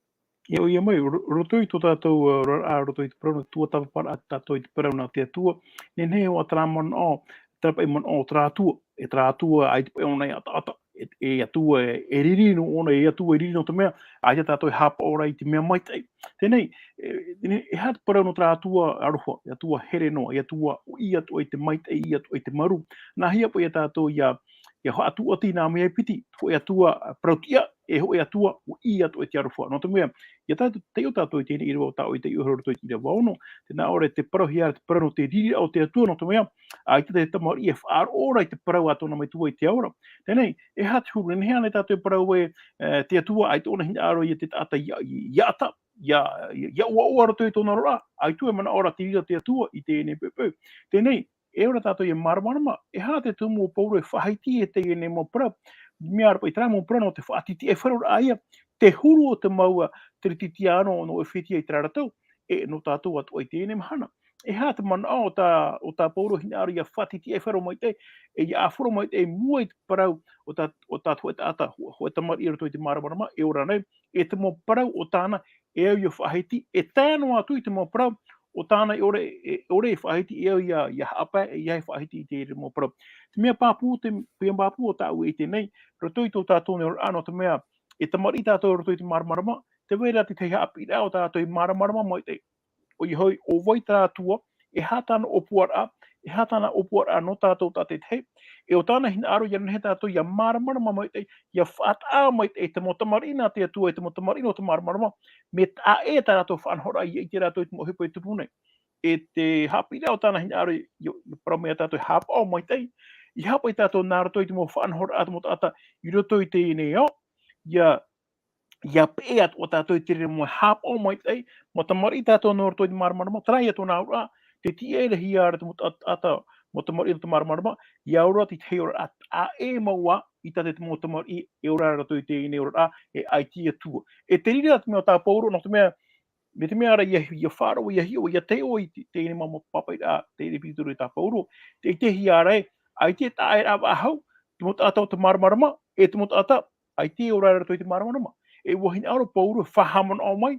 ʻIa, ʻoia mai, ro-, roto i tō tātou, uh, oraraʻa, roto i te parau, tuatāpaparaʻa tātou i te parau nā te Atua, nehenehe ʻoia terā manaʻo, terā paʻi manaʻo o terā Atua, e terā Atua, ʻaita paʻi ʻōna e ʻataʻata, e, e Atua, e, e riri noa ʻōna, e Atua e riri nō te mea, ʻaita tātou e haʻapaʻo ra i te mea maitaʻi. Teie nei, e, teie nei, e aha te parau nō terā Atua aroha, e Atua here noa, e Atua ʻī atoʻa i te maitaʻi, ʻī atoʻa i te maru. Nāhea paʻi ia tātou ʻia, ʻia faʻatūʻati i nā mea piti, hōʻē Atua, ā, parau-tiʻa, e hōʻē Atua, ʻua ʻī atoʻa i te aroha. Nō te mea, ʻia tātou, taiʻo tātou i teie nei ʻīrava o tāʻu i taiʻo iho roto i te ʻīrava ono, tē nā ʻō ra te parau, ʻia, te parau nō te riri o te Atua, nō te mea, ʻaita te tamariʻi e faʻaroʻo ra i te parau a tōna metua i te ao ra. Teie nei, e aha te huru, nehenehe ānei tātou e parau ē, e, te Atua, ʻaita ʻōna hinaʻaro ia te taʻata ʻia, ʻia, ʻia ʻata, ʻia, ʻia, ʻia ʻoaʻoa roto i tōna oraraʻa, ʻaita e manaʻo ra te riri o te Atua i teie nei poʻipoʻi. Teie nei, e ora tātou ʻia māramarama, e aha te tumu o Pauro e faʻahiti i teie nei mau parau, mea ra paʻi terā mau parau nō te faʻatitiʻaifaroraʻa ïa, te huru o te mau Teretitiano nō ʻEfetia i terā ra tau, e nō tātou atoʻa i teie nei mahana. E aha te manaʻo o tā, o tā Pauro hinaʻaro ʻia faʻatitiʻaifaro maitaʻi, e ʻia ʻāfaro maitaʻi i mua i te parau o tā, o tā hōʻē taʻata, hō-, hōʻē tamariʻi i roto i te māramarama, e ora nei, e te mau parau o tāna, e au ʻia faʻahiti, e tae noa atu i te mau parau o tāna e ʻore, e ʻore e faʻahiti, e au ʻia, ʻia haʻapae, e ʻeiaha e faʻahiti i te mau parau. Te mea pāpū, te mea pāpū o tāʻu e ʻite nei, roto i tō tātou nei oraraʻa, nō te mea, e tamariʻi tātou roto i te māramarama, tē vai ra te tahi haʻapiʻiraʻa o tātou e māramarama maitaʻi. ʻOia hoʻi, ʻo vai terā Atua, e aha tāna ʻōpuaraʻa, e aha tāna ʻōpuaraʻa nō tātou tātaʻitahi, e ʻo tāna hinaʻaro ʻia nehenehe tātou ʻia māramarama maitaʻi, ʻia faʻataʻa maitaʻi te mau tamariʻi nā te Atua, e te mau tamariʻi nō te māramarama, mea taʻa ʻē tā rātou faʻanahoraʻa ʻia ʻite rātou i te mau ʻohipa e tupu nei. E te haʻapiʻiraʻa o tāna hinaʻaro, ʻia, ʻia parau mai ia tātou e haʻapaʻo maitaʻi, ʻeiaha paʻi tātou nā roto i te mau faʻanahoraʻa a te mau taʻata i roto i teie nei ao, ʻia, ʻia peʻe atoʻa tātou i te reira mau haʻapaʻo maitaʻi, mau tamariʻi tātou nō roto i te māramarama, terā ïa tōna auraʻa, te tīaʻi rahi ra te mau ta-, taʻata, mau tamariʻi nō te māramarama, ʻia ora te tahi oraraʻa taʻa ʻē mau ā, i tā te mau tamariʻi e ora ra roto i teie nei oraraʻa, e ʻaita e Atua. E te reira te mea o tā Pauro, nō te mea, mai te mea ra ʻia, ʻia faʻaroʻo, ʻia hiʻo, ʻia taiʻo i te, teie nei mau, mau pāpaʻiraʻa, teie nei Pītero e tā Pauro, tē ʻitehia ia ra ē, ʻaita e taʻa ʻē ra faʻahou, te mau taʻata o te māramarama, e te mau taʻata, ʻaita e ora ra roto i te māramarama. E ʻua hinaʻaro Pauro e faʻahaʻamanaʻo mai,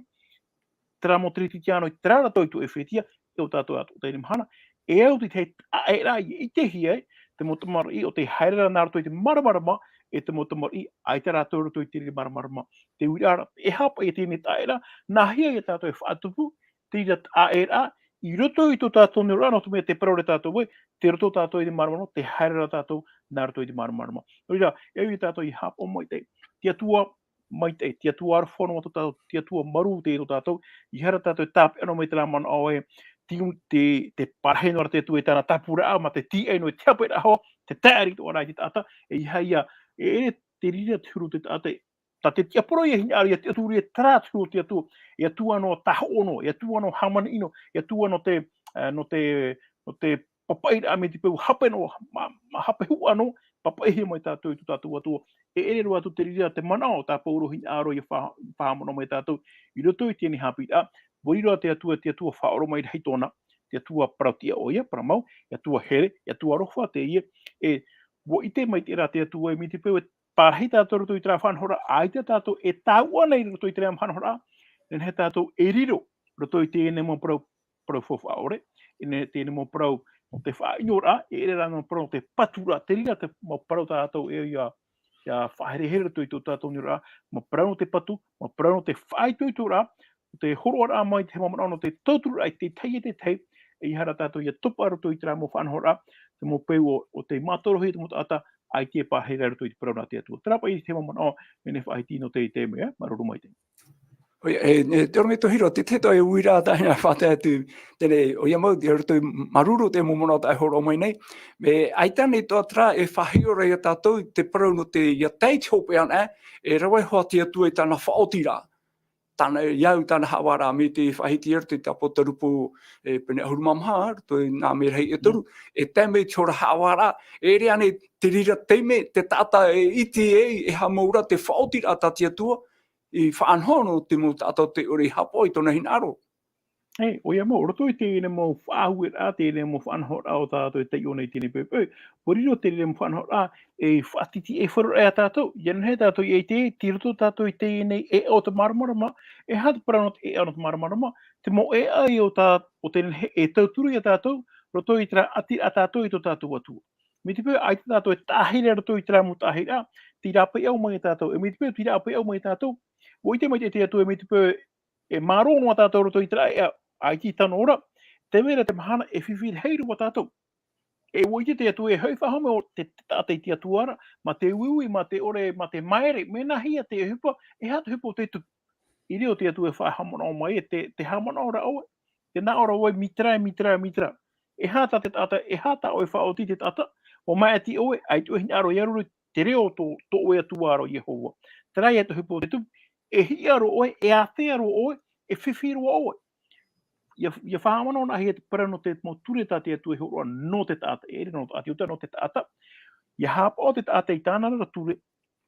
terā mau Teretitiano i terā ra tau i tō ʻEfetia, e ʻo tātou atoʻa i teie mahana, e au te tahi taʻa ʻē ra ʻia ʻitehia ē, te mau tamariʻi ʻo tē haere ra nā roto i te māramarama, e te mau tamariʻi ʻaita rātou roto i te reira māramarama. Te uiraʻa ra, e aha paʻi teie nei taʻa ʻē ra, nāhea ia tātou e faʻatupu, te reira taʻa ʻē ra, i roto i tō tātou nei oraraʻa, nō te mea tē parau ra tātou ē, tei roto tātou i te māramarama, tē haere ra tātou nā roto i te māramarama. Nō reira, e au ia tātou ʻia haʻapaʻo maitaʻi, te Atua maitaʻi, te Atua aroha noa tō tātou, te Atua marū tei tō tātou, ʻeiaha ra tātou e tāpeʻa noa mai terā manaʻo ē, te, te, te parahi noa ra te Atua i tāna tāpūraʻa, mā te tīaʻi noa i te hape ra hoʻi, te tae riʻi atoʻa ra i te taʻata, e ʻeiaha ïa, e ʻere te reira te huru o te taʻata, tā te tiaporo ïa hinaʻaro ʻia tiʻaturi e terā te huru o te Atua, e Atua noa tāhoʻo noa, e Atua noa hāmani noa, e Atua nō te, eh, nō te, nō te papaʻiraʻa mai te peu hape noa, mā, mā hape huʻa noa, papaʻihia mai tātou i tō tātou Atua. E ʻere roa atu te reira te manaʻo tā Pauro hinaʻaro ʻia fa-, faʻahaʻamanaʻo mai tātou i roto i teie nei haʻapiʻiraʻa, ʻua riro te Atua, te Atua faʻaoromaʻi rahi tōna, te Atua parau-tiʻa ʻoia, parau mau, e Atua here, e Atua aroha teie, e ʻua ʻite maitaʻi rā te Atua ē mai te peu e parahi tātou i roto i terā faʻanahoraʻa, ʻaita tātou e tāuʻa nei i roto i terā faʻanahoraʻa, e nehenehe tātou e riro, roto i teie nei mau parau, parau faufaʻa ʻore, e nehenehe teie nei mau parau nō te faʻaʻinoraʻa, e ʻere rā mau parau nō te paturaʻa, te reira te mau parau tā tātou e ʻia, ʻia faʻaherehere roto i tō tātou nei oraraʻa, mau parau nō te patu, mau parau nō te faʻaitoitoraʻa, nō te hōroʻaraʻa mai te mau manaʻo nō te tauturu ai te tahi e te tahi, e ʻeiaha ra tātou ʻia topa roto i terā mau faʻanahoraʻa, te mau peu ʻo, ʻo tei mātorohia te mau taʻata, ʻaita e pārahi ra roto i te parau nā te Atua. Terā paʻi te mau manaʻo, mea nei faʻahiti nō te, te mea, māuruuru maitaʻi. ʻOia, e, e, te ʻorometua Hiro, te, te tahi uiraʻa tāʻu e faʻatae atu, teie, ʻoia mau, i roto i māuruuru te mau manaʻo tā ʻoe e hōroʻa mai nei. Mea ʻaita nei atoʻa terā e faʻahiʻo ra ia tātou, te parau nō te, ʻia tae i te hopeʻa anaʻe, e rave hoʻi te Atua i tāna faʻaotiraʻa. Tāna, ʻia au tāna haʻavāraʻa mai te faʻahiti i roto i te Apotarupo, e, pene ʻahuru mā maha, roto i nā mea rahi e toru, e tae mai te hora haʻavāraʻa, e ʻere ānei te reira taime, te taʻata e ʻite ai, e haʻamau ra te faʻaotiraʻa tā te Atua, i faʻanaho nō te mau taʻata tē ʻore i haʻapaʻo i tōna hinaʻaro. E, ʻoia mau, roto i teie mau faʻahueraʻa, teie mau faʻanahoraʻa o tātou e taiʻo nei i teie poʻipoʻi, ʻua riro teie mau faʻanahoraʻa, e faʻatitiʻaifaro ia tātou, ʻia nehenehe tātou e ʻite, tei roto tātou i teie ʻēʻa o te māramarama, e aha te parau nō te ʻēʻa nō te māramarama, te mau ʻēʻa o tā, o te nehenehe e tauturu ia tātou, roto i terā ʻati a tātou i tō tātou Atua. Mai te peu, ʻaita tātou e taʻahiraʻa roto i terā mau taʻahiraʻa, tei rāpae au mai ia tātou, e mai te peu, tei rāpae au mai ia tātou, ʻua ʻite mai te Atua, e mai te peu, e mārō noa tātou roto i terā ʻēʻa, ʻaita i tano ra, tē vai ra te mahana e fifi rahi roa tātou. E ʻua ʻite te Atua e hoʻi faʻahou mai ʻo te, te taʻata i te Atua ra, mā te uiui, mā te ʻore, mā te māere, mea nā hea te ʻohipa, e aha te ʻohipa o te tupu. I reira te Atua e faʻahaʻamanaʻo mai, e te, te haʻamanaʻo ra ʻoe, tē nā ʻō ra ʻoe, mītera, mītera, mītera. E aha tā te taʻata, e aha tā ʻoe e faʻaoti te taʻata, ʻua maʻiti ʻoe, ʻaita ʻoe e hinaʻaro ia riro te reo o tō, tō ʻoe Atua ra ʻo Iehova. Terā ia te ʻohipa o te tupu, e hiʻa roa ʻoe, e ātea roa ʻoe, e fifi roa ʻoe. ʻIa, ʻia faʻahaʻamanaʻo nā hea te parau nō te mau ture tā te Atua e hōroʻa nō te taʻata, e ʻere nō te taʻata, nō te taʻata. ʻIa haʻapaʻo te taʻata i tāna ra ture,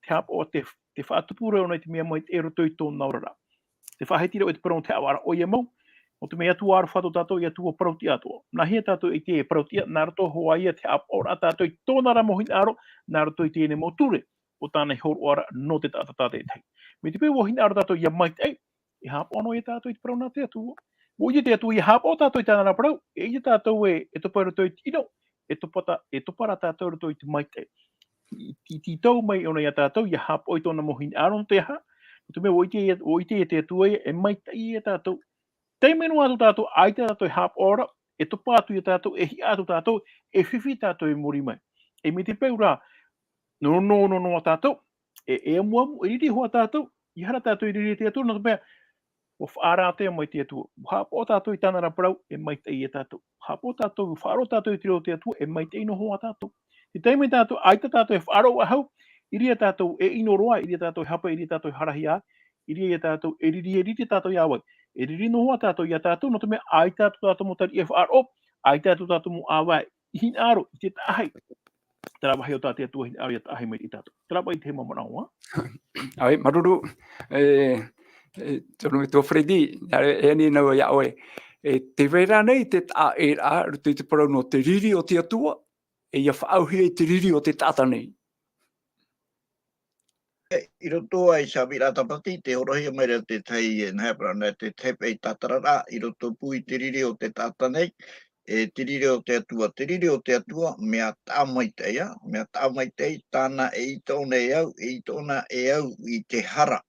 te haʻapaʻo te, te faʻatupu ra ʻōna i te mea maitaʻi i roto i tōna oraraʻa. Tē faʻahiti ra ʻoe i te parau nō te haʻavāraʻa, ʻoia mau, nō te mea Atua aroha tō tātou, Atua parautiʻa atoʻa. Nā hea tātou e ʻite e parautiʻa, nā roto hoʻi ia te haʻapaʻoraʻa tātou i tōna ra mau hinaʻaro, nā roto i teie mau ture o tāna i hōroʻa ra nō te taʻata tātaʻitahi. Mai te peu ʻua hinaʻaro tātou ʻia maitaʻi, e haʻapaʻo noa ia tātou i te parau nā te Atua. ʻUa ʻite te Atua ʻia haʻapaʻo tātou i tāna ra parau, e ʻite tātou e, e topa i roto i te ʻino, e topa tā, e topa rā tātou i roto i te maitaʻi. I, i tītau mai ʻōna ia tātou, ʻia haʻapaʻo i tōna mau hinaʻaro nō te aha, nō te mea ʻua ʻite ia, ʻua ʻite ia te Atua ē, e maitaʻi ia tātou. Taime noa atu tātou, ʻaita tātou e haʻapaʻo ra, e topa atu ia tātou, e hiʻa atu tātou, e fifi tātou i muri mai. E mai te peu rā, nō, nō, nō, nō tātou, e, e amuamu, e riri hoʻi tātou, ʻeiaha rā tātou e riri i te Atua, nō te mea, ʻua faʻaara atoʻa mai te Atua. ʻUa haʻapaʻo tātou i tāna ra parau, e maitaʻi ia tātou. ʻUa haʻapaʻo tātou, faʻaroʻo tātou i te reo o te Atua, e maitaʻi noa hoʻi tātou. Te taime tātou, ʻaita tātou e faʻaroʻo faʻahou, i reira tātou e ʻino roa, i reira tātou e hapa, i reira tātou e harahi ai, i reira ia tātou e riri, e riri tātou ia vai. E riri noa hoʻi tātou ia tātou, nō te mea ʻaita atu tātou mau tariʻa e faʻaroʻo, ʻaita atu tātou mau ʻāvae i hinaʻaro i te taʻahi. Terā vāhi o tā te Atua hinaʻaro ʻia taʻahi mai ia tātou. Terā paʻi te mau manaʻo, ā? ʻAe, māuruuru, e, e, tō ʻoe metua Freddy, e, e ani nau ia ʻoe. E, tē vai ra ānei te taʻa ʻēʻa, roto i te parau nō te riri o te Atua, e ʻia faʻaauhia i te riri o te taʻata nei. E, i roto aʻe i te Sāmiraʻa Tāpati, tē hōroʻahia mai ra te tahi, e, nā hea parau nā te tahi paʻi tātararaʻa, i roto pū i te riri o te taʻata nei, e, te riri o te Atua, te riri o te Atua, mea taʻa maitaʻi, ā, mea taʻa maitaʻi, tāna e ʻite ʻōna e au, e ʻite ʻōna e au i te hara.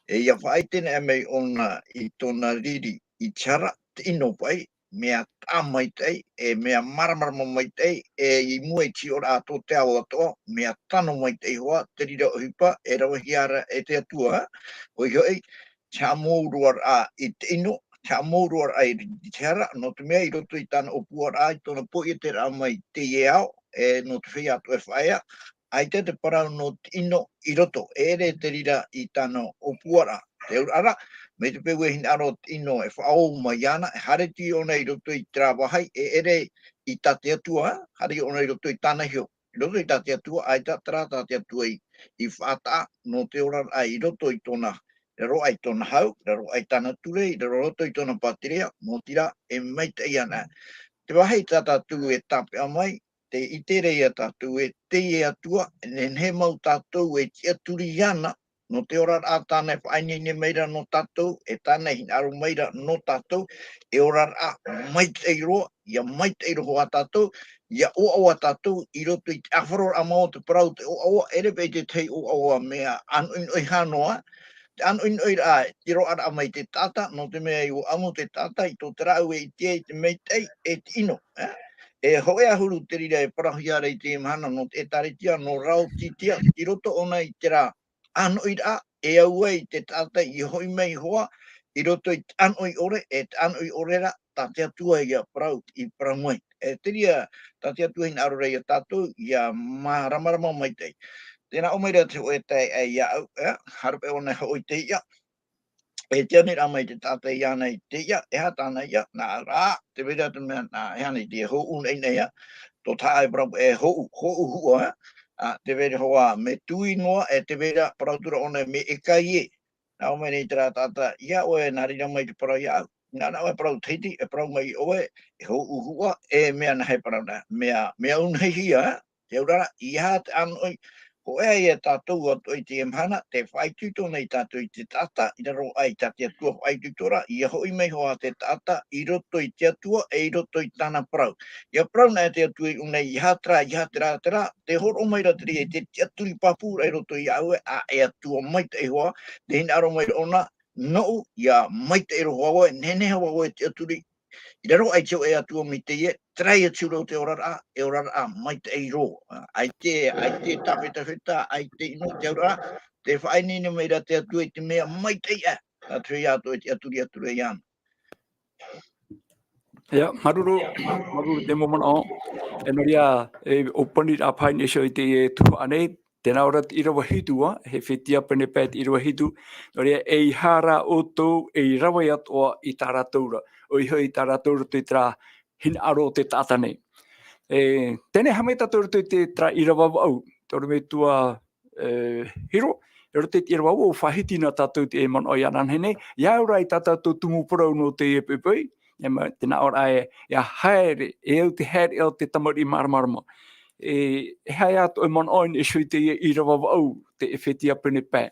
E ʻia faʻaʻite anaʻe mai ʻōna i tōna riri i te hara, te ʻino paʻi, mea taʻa maitaʻi, e mea māramarama maitaʻi, e i mua i te hiʻoraʻa tō te ao atoʻa, mea tano maitaʻi hoʻi, te reira ʻohipa, e ravehia ra e te Atua, ʻoia hoʻi, te haʻamāuruaraʻa i te ʻino, te haʻamāuruaraʻa i te hara, nō te mea i roto i tāna ʻōpuaraʻa, i tōna pōʻieteraʻa mai i teie ao, e nō te feiā atoʻa e faʻaea, ʻaita te parau nō te ʻino i roto, e ʻere te reira i tāna ʻōpuaraʻa. Te auraʻa ra, mai te peu e hinaʻaro te ʻino e faʻaō mai iāna, e haere atu ʻōna i roto i terā vāhi, e ʻere i tā te Atua, haere ʻōna i roto i tāna iho. I roto i tā te Atua, ʻaita terā tā te Atua i, i faʻataʻa, nō te oraraʻa i roto i tōna, raro aʻe i tōna hau, raro aʻe i tāna ture, raro roto i tōna pātireia, nō te reira e maitaʻi ana. Te vāhi tā tātou e tāpeʻa mai, tē ʻite ra ia tātou ē, teie Atua, e nehenehe mau tātou e tiʻaturi iāna, nō te oraraʻa tāna e faʻaineine mai ra nō tātou, e tāna e hinaʻaro mai ra nō tātou, e oraraʻa maitaʻi roa, ʻia maitaʻi roa hoʻi tātou, ʻia ʻoaʻoa tātou, i roto i te ʻāfaroraʻa mau o te parau o te ʻoaʻoa, ʻere paʻi te tahi ʻoaʻoa mea ʻānoʻinoʻi hā noa, te ʻānoʻinoʻiraʻa, te roaraʻa mai te taʻata, nō te mea ʻua ʻamu te taʻata, i tō te rāʻau e ʻite ai te maitaʻi, e te ʻino, ā? E hōʻē ʻahuru te reira e parauhia ra i teie mahana nō te ʻĒtārētia, nō Raotitia, i roto ʻōna i terā ʻānoʻiraʻa, e au ai te taʻata i hoʻi mai hoʻi, i roto i te ʻānoʻi ʻore, e te ʻānoʻi ʻore ra, tā te Atua ʻia parau, i parau mai. E te reira, tā te Atua hinaʻaro ra ia tātou, ʻia māramarama maitaʻi. Tē nā ʻō mai ra te hōʻē taeaʻe iāʻu, ā, haere paʻi ʻōna e hoʻo i te iʻa, e tē ani ra mai te taʻata iāna i te iʻa, e aha tāna iʻa, nā rā, tē vai ra te mea, nā, e aha nei te hōʻu nei nei, ā, tō te haʻa e parau, e hōʻu, hōʻu huʻa, ā, tē vai ra hoʻi, mea tui noa, e tē vai ra parau atu ra ʻōna, mea ʻēkāie. Nā ʻō mai nei terā taʻata, ʻia ʻoe, nā reira mai te parau iāʻu. nā, nā, e parau Tahiti, e parau mai ʻoe, e hōʻuhuʻa, e mea nā he parau nā, mea, mea unahihia, te aurara, ʻeiaha te ʻānoʻi, hōʻē ia tātou atoʻa i teie mahana, tē faʻaitoito nei tātou i te taʻata, i raro aʻe i tā te Atua faʻaitoito ra, ʻia hoʻi mai hoʻi te taʻata, i roto i te Atua, e i roto i tāna parau. ʻIa parau nā te Atua iʻō nei, ʻeiaha terā, ʻeiaha terā, terā, tē hōroʻa mai ra te reira i te tiʻaturi pāpū ra i roto iā ʻoe, ā, e Atua maitaʻi hoʻi, tē hinaʻaro mai ra ʻōna, nōʻu, ʻia maitaʻi roa hoʻi, nehenehe hoʻi te tiʻaturi, i raro aʻe i te hōʻē Atua mai teie, terā ia te huru o te oraraʻa, e oraraʻa maitaʻi roa. ʻAita, ʻaita tāfetafeta, ʻaita ʻino te aurara, tē faʻaineine mai ra te Atua i te mea maitaʻi aʻe, nā te reira atoʻa e tiʻaturi atu ra iāna. ʻIa, māuruuru, māuruuru te mau manaʻo. E nō reira, e, ʻōpaniraʻa paha i niʻa iho i teie tuhaʻa nei, tē nā ʻō ra te ʻīrava hitu, ā, e Efetia pene pae te ʻīrava hitu, nō reira, ʻeiaha rā ʻoutou ei rave atoʻa i tā rātou ra, ʻoia hoʻi i tā rātou roto i terā hinaʻaro o te taʻata nei. E, teie nei haʻamata tātou roto i te, terā ʻīrava vaʻu, te ʻorometua, e, Hiro, i roto i te ʻīrava vaʻu, faʻahiti na tātou te manaʻo inānahi nei, ʻia au ra i tā tātou tumu parau nō teie poʻipoʻi, e ma-, tē nā ʻō ra e, ʻia haere, e au te haere o te tamariʻi māramarama. E, e aha atoʻa e manaʻo i niʻa iho i teie ʻīrava vaʻu, te Efetia pene pae.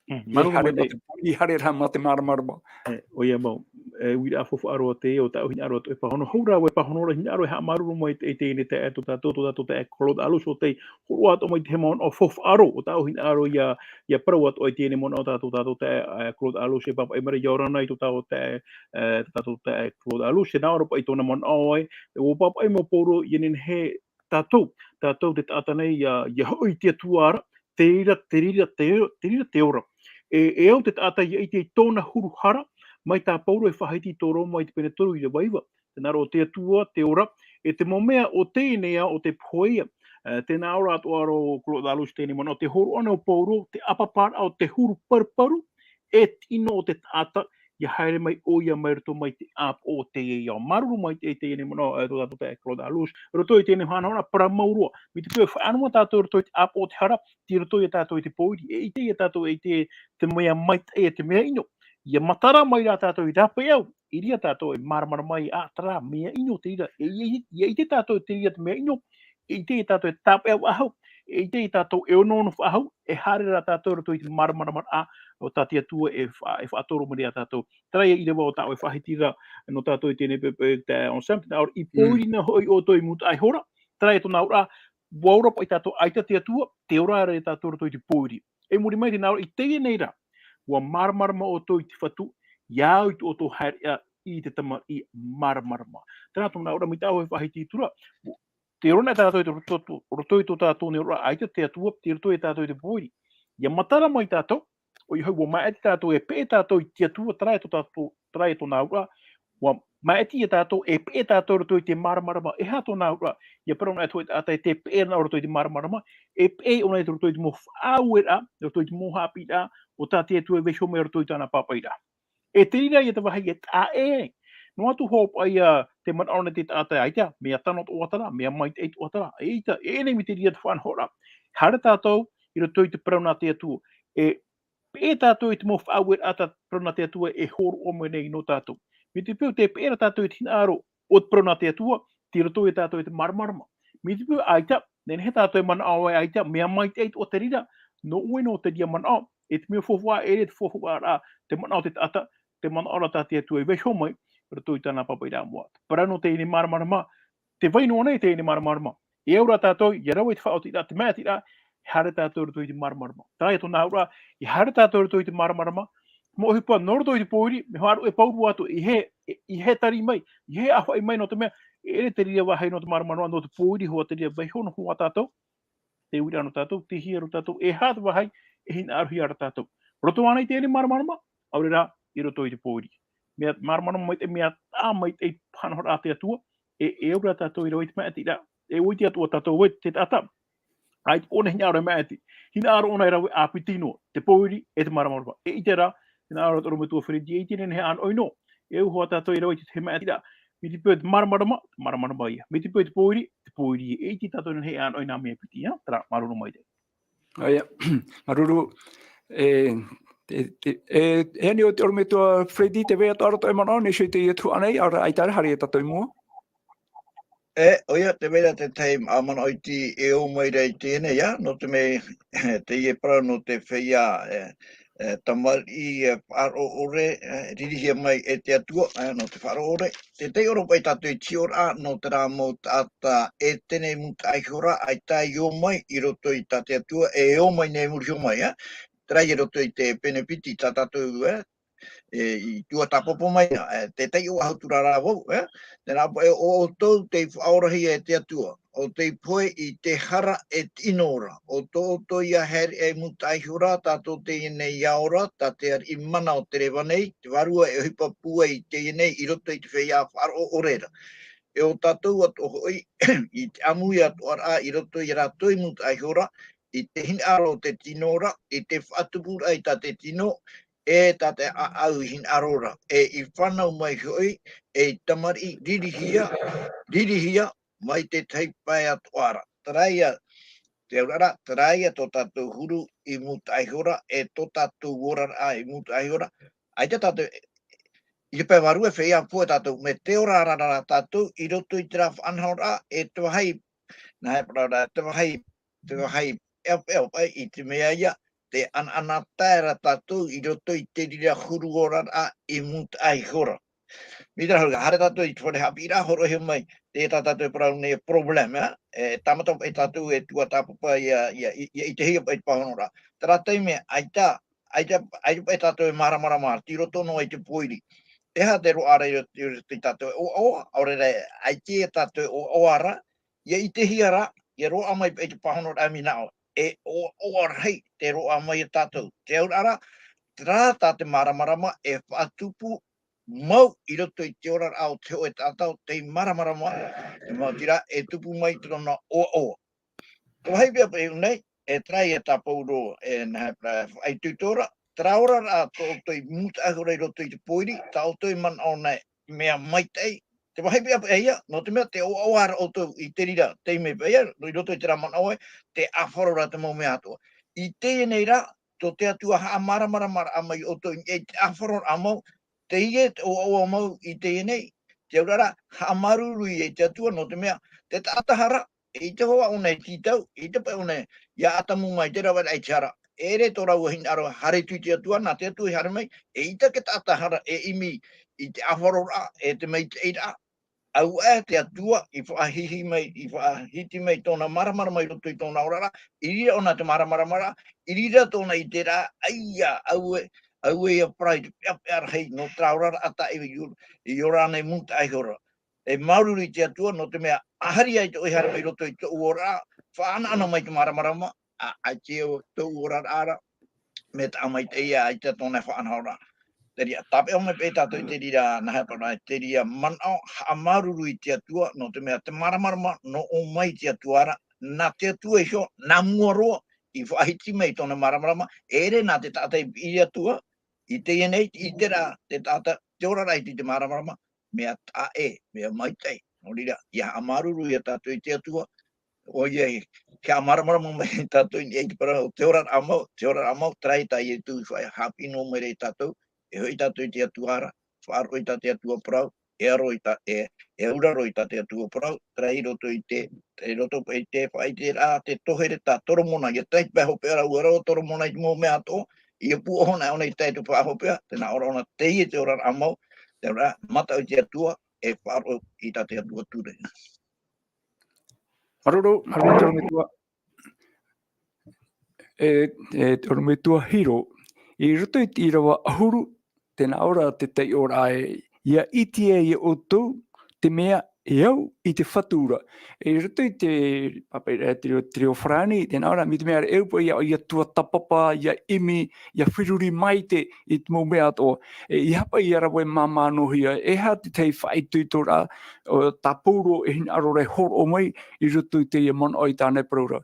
Mm, E māuruuru haere maitaʻi. mā te pōiri, haere rā mā te māramarama. E, ʻoia mau. E, uiraʻa faufaʻa roa teie, ʻo tāʻu hinaʻaro atoʻa e pāhono. Hou rā vau e pāhono ra hinaʻaro e haʻamāuruuru mai i te, i teie nei taeaʻe tō tātou, tō tātou taeaʻe Claude Alush, ʻo tei hōroʻa atoʻa mai i te mau manaʻo faufaʻa roa, ʻo tāʻu hinaʻaro ʻia, ʻia parau atoʻa i teie nei manaʻo tā tō tātou taeaʻe, e, Claude Alush, e pāpaʻi mai ra ʻia ora na i tō tātou taeaʻe, e, tō tātou taeaʻe Claude Alush, e nā ʻō ra paʻi tōna manaʻo ē, e, ʻua pāpaʻi mau pauroa, ʻia nehenehe tātou, tātou te taʻata nei ʻia, ʻia hoʻi i te Atua ra, te reira, te reira, te, te reira te ora. E, e au te taʻata ʻia ʻite i tōna huru hara, mai tā Paulo e faʻahiti i tō Roma i te pene toru ʻīrava iva. Tē nā ʻō ra te Atua, te ora, e te mau mea o teie nei ao, o te pohe ia. E, tē nā ʻō ra atoʻa ra ʻo Claude Alush i teie nei manaʻo, tē hōroʻa na ʻo Paulo, te ʻāpaparaʻa o te huru paruparu, e te ʻino o te taʻata, ʻia haere mai ʻoia mai roto mai te ʻāpoʻo o teie ao. Māuruuru maitaʻi i teie nei manaʻo, e, tō tātou taeaʻe Claude Alush. Roto i teie nei mahana, parau mau roa. Mai te peu e faʻaʻano tātou roto i te ʻāpoʻo o te hara, tei roto ia tātou i te pōiri. E ʻite ia tātou, e ʻite te mea maitaʻi, e te mea ʻino. ʻIa matara mai rā tātou i tāpeʻa au, i reira tātou e māramarama ai, ā, terā, mea ʻino te reira. E, e, e, ʻia ʻite tātou te reira te mea ʻino, e ʻite ia tātou e tāpeʻa faʻahou, e ʻite ia tātou e onoono faʻahou, e haere rā tātou roto i te māramarama, ā, o tā te Atua e fa-, e faʻatoro mai ra tātou. Terā ia ʻīrava ʻo tāʻu e faʻahiti ra, nō tātou i teie nei poʻipoʻi, te, ʻo Sam, tē nā ʻō ra, i Mm. pōiri na hoʻi ʻoutou i mūtaʻa iho ra, terā ia tōna auraʻa, ʻua ora paʻi tātou, ʻaita te Atua, tē ora ra ia tātou roto i te pōiri. E muri mai, tē nā ʻō ra, i teie nei rā, ʻua māramarama ʻoutou i te Fatu, ʻia au i tō ʻoutou haereʻa i te tamariʻi māramarama. Terā tōna auraʻa mai tāʻu e faʻahiti atu ra, tē ora na tātou i roto, roto i tō tātou nei auraʻa, ʻaita te Atua, tei roto ia tātou i te pōiri. ʻIa matara mai tātou, ʻoia hoʻi, ʻua maʻiti tātou, e peʻe tātou i te Atua, terā ia tō tātou, terā ia tōna auraʻa, ʻua maʻiti ia tātou, e peʻe tātou roto i te māramarama, e aha tōna auraʻa, ʻia parau na atu e te taʻata e tē peʻe na roto i te māramarama, e peʻe ʻōna i roto i te mau faʻaueraʻa, roto i te mau haʻapiʻiraʻa, ʻo tā te Atua e vaiiho mai roto i tāna pāpaʻiraʻa. E te reira ia te vāhi e taʻa ē. Noa atu hoʻi paʻi ia te manaʻo nei te taʻata ʻaita, mea tano atoʻa terā, mea maitaʻi atoʻa terā. ʻAita, e ʻere mai te reira te faʻanahoraʻa. Haere tātou, i roto i te parau nā te Atua. E peʻe tātou i te mau faʻaueraʻa tā te parau nā te Atua e hōroʻa mai nei nō tātou. Mai te peu tē peʻe ra tātou i te hinaʻaro o te parau nā te Atua, tei roto ia tātou i te māramarama. Mai te peu ʻaita, nehenehe tātou e manaʻo ē ʻaita, mea maitaʻi atoʻa te reira, nō ʻoe noa te reira manaʻo, e te mea faufaʻa, e ʻere te faufaʻaraʻa, te manaʻo o te taʻata, te manaʻo ra tā te Atua e vaiiho mai, i roto i tāna pāpaʻiraʻa moʻa. Parau nō teie māramarama, tē vai noa nei teie māramarama. E au ra tātou, ʻia rave i te faʻaotiraʻa, te maʻitiraʻa, e haere tātou i roto i te māramarama. Terā ia tōna auraʻa, ʻia haere tātou i roto i te māramarama, mau ʻohipa, nō roto i te pōiri, mea faʻaroʻo e Paulo atu, ʻeiaha, ʻeiaha e tari mai, ʻeiaha e ʻāfaʻi mai nō te mea, e ʻere te reira vāhi nō te māramarama, nō te pōiri, hoʻi te reira vaiiho noa hoʻi tātou, te uiraʻa nō tātou, te hiero tātou, e aha te vāhi, e hinaʻarohia ra tātou. Roto ānei i teie māramarama, ʻaore rā, i roto i te pōiri. Mea māramarama maitaʻi, mea taʻa maitaʻi faʻanahoraʻa a te Atua, e, e au ra tātou i rave i te maʻitiraʻa, e ʻua ʻite atoʻa tātou ē te taʻata, ʻaita ʻōna e hinaʻaro e maʻiti, hinaʻaro ʻōna e rave ʻāpiti noa, te pōiri, e te māramarama. E ʻite ra, tē nā ʻō ra te ʻorometua Fred, e ʻite nehenehe ʻānoʻi noa, e au hoʻi tātou i rave i te maʻitiraʻa, mai te peu te māramarama, māramarama ia. Mai te peu te pōiri, te pōiri ia. E ʻite tātou nehenehe ʻānoʻi nā mea piti, ia, terā, māuruuru maitaʻi. ʻOia, māuruuru, e, Te, te, e, e ani o te ʻorometua Freddy, tē vai atoʻa ra tō ʻoe manaʻo, nō te mea ʻaita e tuhaʻa nei, ʻaore rā, ʻaita rā, haere atoʻa i mua. E, ʻoia, tē vai ra te tahi, ā, manaʻo iti e ō mai ra i teie nei, ā, nō te mea, teie parau nō te feiā, e, e, tamariʻi, e, faʻaroʻo ʻore, e, ririhia mai e te Atua, e, nō te faʻaroʻo ʻore. Te tahi ʻōroʻa paʻi tātou i tiʻoraʻa, nō terā mau taʻata ʻētene mūtaʻa ihora, ʻaita i ō mai i roto i tā te Atua, e ō mai nei i muri iho mai, ā. Terā i roto i te pene piti tā tātou, e, e, i tuatāpapa mai, e, te tahi ʻōroʻa atura rā vau, e. Tē nā paʻi ʻo ʻoutou tei faʻaorahia e te Atua, ʻo tei pohe i te hara e tino ra, ʻo tō ʻoutou ia haere ai mūtaʻa ihora, tātou teie nei ia ora, tā te ariʻi mana o te reva nei, te vārua e ʻohipa pūai i teie nei i roto i te feiā faʻaroʻo ʻore ra. E ʻo tātou atoʻa hoʻi, i te ʻāmui atoʻa ra i roto ia rātou i mūtaʻa ihora, i te hinaʻaro o te tino ra, i te faʻatupuraʻa i tā te tino, e tā te ʻāʻau i hinaʻaro ra, e i fānau mai hoʻi, e i tamariʻi ririhia, ririhia mai te tahi pae atoʻa ra. Terā ia, te auraʻa ra, terā ia tō tātou huru i mūtaʻa ihora, e tō tātou oraraʻa i mūtaʻa ihora. ʻAita tātou, i te pae vārua e feiā pohe tātou, mea tē ora ra rā tātou, i roto i terā faʻanahoraʻa, e te vāhi, nā hea parau ra, te vāhi, te vāhi, e, e, e, i te mea ia, tē ʻanaʻanatae ra tātou i roto i te reira huru oraraʻa i mūtaʻa ihora. Mai terā huru, haere tātou i te fare haʻapiʻiraʻa, hōroʻahia mai, te tā tātou e parau nei problème, e, e tāmata paʻi tātou e tuatāpapa ia, ia, ia, ia ʻitehia paʻi te pāhonoraʻa. Terā taime, ʻaita, ʻaita, ʻaita paʻi tātou e māramarama, tei roto noa i te pōiri. E aha te roaʻa ra i roto, i roto ia tātou e ʻoaʻoa, ʻaore rā, ʻaita ia tātou e ʻoaʻoa ra, ia ʻitehia ra, ia roaʻa mai paʻi te pāhonoraʻa e manaʻo, e ʻoaʻoa rahi te roaʻa mai ia tātou. Te auraʻa ra, terā tā te māramarama e faʻatupu mau i roto i te oraraʻa o te hōʻē taʻata ʻo tei māramarama, e maoti rā, e tupu mai tōna ʻoaʻoa. Te vāhi paʻi ʻō nei, e terā ia tā Pauro, e nā hea parau, faʻaitoito ra, terā oraraʻa tō ʻoutou i mūtaʻa ihora i roto i te pōiri, tā ʻoutou e manaʻo nei mea maitaʻi, te vāhi paʻi ia, nō te mea tē ʻoaʻoa ra ʻoutou i te reira taime paʻi ia, i roto i terā manaʻo ē, tē ʻāfaro ra te mau mea atoʻa. I teie nei rā, tō te Atua haʻamāramaramaraʻa mai ʻoutou i niʻa i te ʻāfaroraʻa mau, teie te ʻoaʻoa mau i teie nei. Te auraʻa ra, haʻamāuruuru ia i te Atua, nō te mea, te taʻata hara, eʻita hoʻi ʻōna e tītau, eʻita paʻi ʻōna ia ʻatamu mai te raveraʻa i te hara. E ʻere tō rāua hinaʻaro haere atu i te Atua, nā te Atua i haere mai, eʻita te taʻata hara e ʻimi i te ʻāfaroraʻa, e te maitaʻiraʻa. Auaʻe te Atua i faʻahiti mai, i faʻahiti mai tōna māramarama i roto i tōna oraraʻa, i reira ʻōna te māramarama ra, i reira tōna ʻiteraʻa, ʻaita, auē, auē ia parau i te peʻapeʻa rahi, nō terā oraraʻa tāʻu i, i ora nei i mūtaʻa ihora. E māuruuru i te Atua, nō te mea, ʻaita ia ʻoe i haere mai i roto i tōʻu oraraʻa, faʻanaʻana mai te māramarama, ā, ʻaita tōʻu oraraʻa ra, mea taʻa maitaʻi ia, ʻaita tōna faʻanahoraʻa. Te reira, tāpeʻa mai paʻi tātou i te reira, nā hea parau, te reira manaʻo, haʻamāuruuru i te Atua, nō te mea te māramarama, nō ʻō mai te Atua ra, nā te Atua iho, nā mua roa, i faʻahiti mai tōna māramarama, e ʻere nā te taʻata i piʻi i te Atua, i teie nei, i terā, te taʻata, te oraraʻa i te, te māramarama, mea taʻa ʻē, mea maitaʻi. Nō reira, ia haʻamāuruuru ia tātou i te Atua, ʻoia e, haʻamāramarama mai tātou i niʻa i te parau, te oraraʻa mau, te oraraʻa mau, terā ia tā Ietu i faʻa-, haʻapiʻi noa mai ra ia tātou, e hoʻi tātou i te Atua ra, faʻaroʻo i tā te Atua parau, e aro i tā, e, e auraro i tā te Atua parau, terā i roto i te, i roto i te faʻaʻiteraʻa, te tohi ra tā Toromona, ia terā pae hopeʻa ra, ʻua rave ʻo Toromona i te mau mea atoʻa, ia pūʻohu ʻōna i te tahi atu pae hopeʻa, tē nā ʻō ra ʻōna teie te oraraʻa mau, te oraraʻa, mataʻu i te Atua, e faʻaroʻo i tā te Atua ture. Māuruuru, māuruuru te ʻorometua. E, e, te ʻorometua Hiro. I roto i te ʻīrava ʻahuru, tē nā ʻō ra te taiʻoraʻa ē, ia ʻite ia ʻoutou, te mea e au i te Fatu ra. I roto i te, pāpaʻi ra, te reo, te reo farāni, tē nā ʻō ra, mai te mea ra e au paʻi ia, ia tuatāpapa, ia ʻimi, ia feruri maite i te mau mea atoʻa. E, ʻeiaha paʻi ia rave māmā noa hia, e aha te tahi faʻaitoitoraʻa, ʻo tā Pauro e hinaʻaro ra e hōroʻa mai i roto i teie manaʻo i tāna e parau ra.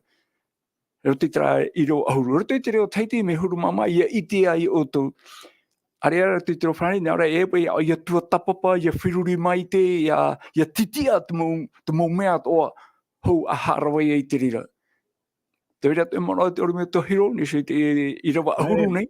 I roto i terā ʻīrava ʻahuru. I roto i te reo Tahiti mea huru māmā, ia ʻite ia ʻoutou. ʻĀreʻa i roto i te reo farāni, nā reira e au paʻi ia, ia tuatāpapa, ia feruri maite, ia, ia titiʻa te mau, te mau mea atoʻa hou ʻa haʻarave ai i te reira. Tē vai ra tō ʻoe manaʻo te ʻorometua Hiro, nō te, te ʻīrava ʻahuru nei.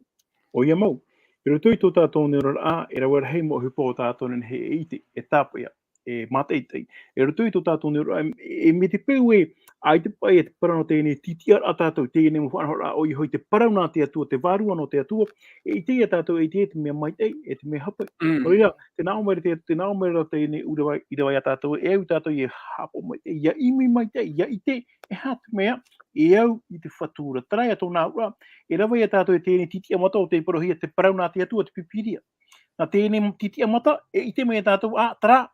ʻOia mau, i roto i tō tātou nei oraraʻa, e rave rahi mau ʻohipa o tātou nei e ʻite, e tāpaʻo, e mātaʻitaʻi. I roto i tō tātou nei oraraʻa, e, e mai te peu ē, ʻaita paʻi e te parau nō teie nei tītiʻaraʻa tātou, teie nei mau faʻanahoraʻa, ʻoia hoʻi te parau nā te Atua, te Vārua nō te Atua, e ʻite ia tātou, e ʻite te mea maitaʻi, e te mea hape. Mm. Nō reira, tē nā ʻō mai ra te, tē nā ʻō mai ra teie nei ʻīrava, ʻīrava ia tātou, e au tātou e haʻapaʻo mai, e ia ʻimi maitaʻi, ia ʻite, e aha te mea, e au i te Fatu ra. Terā ia tōna auraʻa, e rave ia tātou e teie nei tītiʻa mata o tē parauhia te parau nā te Atua, te Pīpīria. Nā teie nei tītiʻa mata, e ʻite mai ia tātou, ā, terā,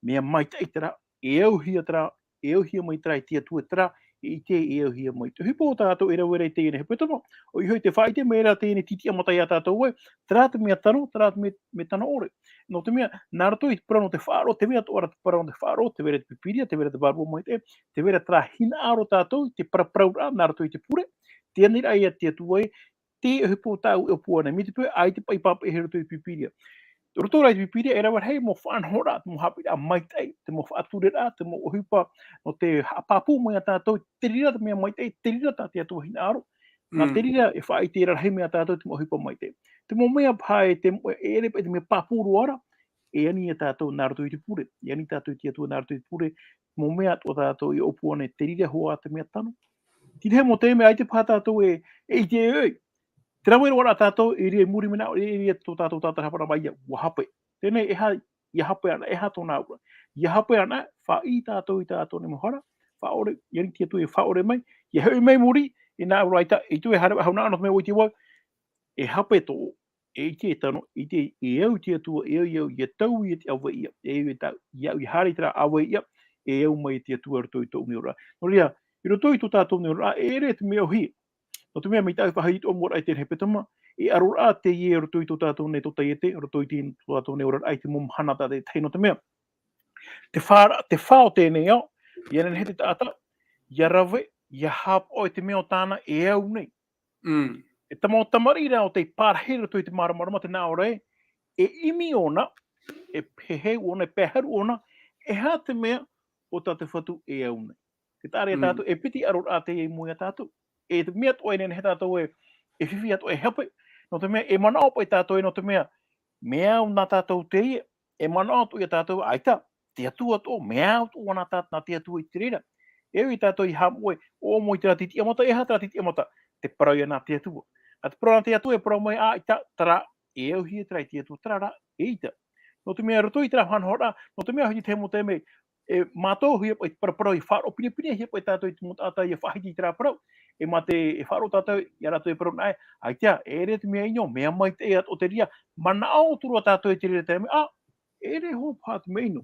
mea maitaʻi terā, e auhia terā, e auhia mai terā e te Atua terā, e ʻite, e auhia mai. Te ʻohipa o tātou e rave ra i teie nei hepetoma, ʻoia hoʻi tē faʻaʻite mai ra teie nei tītiʻa mata ia tātou ē, terā te mea tano, terā te mea, mea tano ʻore. Nō te mea, nā roto i te parau nō te faʻaroʻo, tē vai atoʻa ra te parau nō te faʻaroʻo, tē vai ra te Pīpīria, tē vai ra te Vārua Maitaʻi, tē vai ra terā hinaʻaro tātou, te paraparauraʻa, nā roto i te pure, tē ani ra ia te Atua ē, te ʻohipa o tāʻu e ʻōpua nei, mai te peu ʻaita paʻi e pāpaʻihia i roto i te Pīpīria. Roto rā i te Pīpīria, e rave rahi mau faʻanahoraʻa, te mau haʻapiʻiraʻa maitaʻi, te mau faʻatureraʻa, te mau ʻohipa, nō te haʻapāpū mai ia tātou, te reira te mea maitaʻi, te reira tā te Atua hinaʻaro. Nā Mm. te reira e faʻaʻite ra rahi mai ia tātou te mau ʻohipa maitaʻi. Te mau mea paha e te, e ʻere paʻi te mea pāpū roa ra, e ani ia tātou nā roto i te pure. E ani tātou i te Atua nā roto i te pure, mau mea atoʻa tātou e ʻōpua nei, te reira hoʻi te mea tano. Tē vai ra mau te mea ʻaita paha tātou e, e ʻite ē, te rave roa ra tātou, i reira i muri mai na, i reira tō tātou tātarahapa ra mai ia, ʻua hape. Teie nei, e aha, ʻia hape ana, e aha tōna auraʻa. ʻIa hape ana, faʻaʻī tātou i tā tātou nei mau hara, faʻaʻore, i ani te Atua e faʻaʻore mai, ʻia hoʻi mai muri, i nā ʻō ra ʻaita, ʻaita e haere vau, hau nā, nō te mea ʻua ʻite vau, e hape tō, e ʻite e tano, ʻite e au te Atua, e au, e au, ʻia taui ia te ʻāvaʻe ia, e au ia tāʻu, ʻia au, ʻia haere i terā ʻāvaʻe ia, e au mai te Atua i roto i tōʻu nei oraraʻa. Nō reira, i roto i tō tātou nei oraraʻa, e ʻere te mea ʻōhie. Nō te mea mai tāʻu e faʻaʻite atoʻa ra i teie nei hepetoma, e ʻaroraʻa teie i roto i tō tātou nei tōtaiete, i roto i te, tō tātou nei oraraʻa i te mau mahana tātaʻitahi nō te mea. Te fā, te fā o teie nei ao, ʻia nehenehe te taʻata, ʻia rave, ʻia haʻapaʻo i te mea o tāna e au nei. Mm. E te mau tamariʻi rā ʻo tē pārahi i roto i te māramarama tē nā ʻō ra ē, e ʻimi ʻōna, e heheu ʻōna, e paeharu ʻōna, e aha te mea o tā te Fatu e au nei. Tē taʻa ra ia Mm. tātou, e piti ʻaroraʻa teie i mua ia tātou. E te mea atoʻa e nehenehe tātou e, e fifi atoʻa e hape, nō te mea, e manaʻo paʻi tātou ē, nō te mea, mea au nā tātou teie, e manaʻo atoʻa ia tātou, ʻaita, te Atua atoʻa, mea au atoʻa nā tā, nā te Atua i te reira. E au ia tātou i haʻamoʻe, ʻō mai terā tītiʻa mata, e aha terā tītiʻa mata, te parau ia nā te Atua. A te parau nā te Atua, e parau mai, ā, ʻaita, terā, e auhia terā i te Atua, terā rā, eʻita. Nō te mea roto i terā faʻanahoraʻa, nō te mea hoʻi te mau taime, e mātauhia paʻi te paraparau, e faʻaroʻo pinepinehia paʻi tātou i te mau taʻata ʻia faʻahiti i terā parau. E mā te, e faʻaroʻo tātou, ia rātou e parau nā ʻē, ʻaita, e ʻere te mea ʻino, mea maitaʻi atoʻa te reira, manaʻo atu roa tātou i te reira taime, ā, e ʻere hoʻi paha te mea ʻino.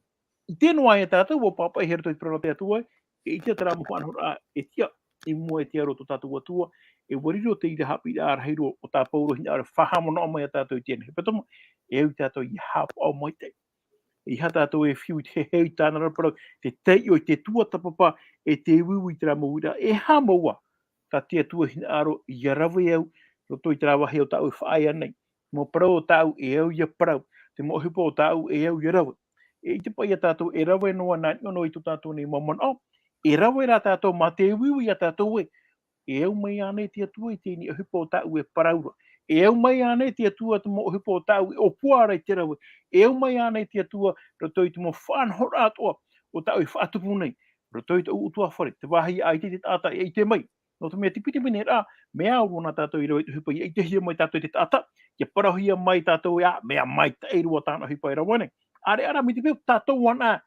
ʻIte noa ia tātou, ʻua pāpaʻihia i roto i te parau nā te Atua, e ʻite terā mau faʻanahoraʻa, e tiʻa, i mua i te aro o tō tātou Atua, e ʻua riro te reira haʻapiʻiraʻa rahi roa o tā Pauro hinaʻaro e faʻahaʻamanaʻo mai ia tātou i teie nei hepetoma, e au ia tātou ʻia haʻapaʻo maitaʻi. E aha tātou e fiu i te heheu i tāna ra parau, te taiʻo i te tuatāpapa, e te uiui i terā mau uiraʻa, e aha mau ā, tā te Atua hinaʻaro ʻia rave au, roto i terā vāhi o tāʻu e faʻaea nei. Mau parau o tāʻu e au ʻia parau, te mau ʻohipa o tāʻu e au ʻia rave. E ʻite paʻi ia tātou e rave noa nā niʻa noa i tō tātou nei mau manaʻo, e rave rā tātou mā te uiui ia tātou ē, e au mai ānei te Atua i teie nei ʻohipa o tāʻu e parau ra. E au mai ānei te Atua te mau ʻohipa o tāʻu e ʻōpua ra i te rave. E au mai ānei te Atua roto i te mau faʻanahoraʻa atoʻa o tāʻu e faʻatupu nei. Roto i tōʻu ʻutuāfare, te vāhi ʻaita te taʻata e ʻite mai. Nō te mea te piti mene rā, mea au roa nā tātou i rave i te ʻohipa, ʻia ʻitehia mai tātou e te taʻata, ʻia parauhia mai tātou ē, ā, mea maitaʻi roa tāna ʻohipa e rave nei. ʻAreʻa rā mai te peu, tātou ana,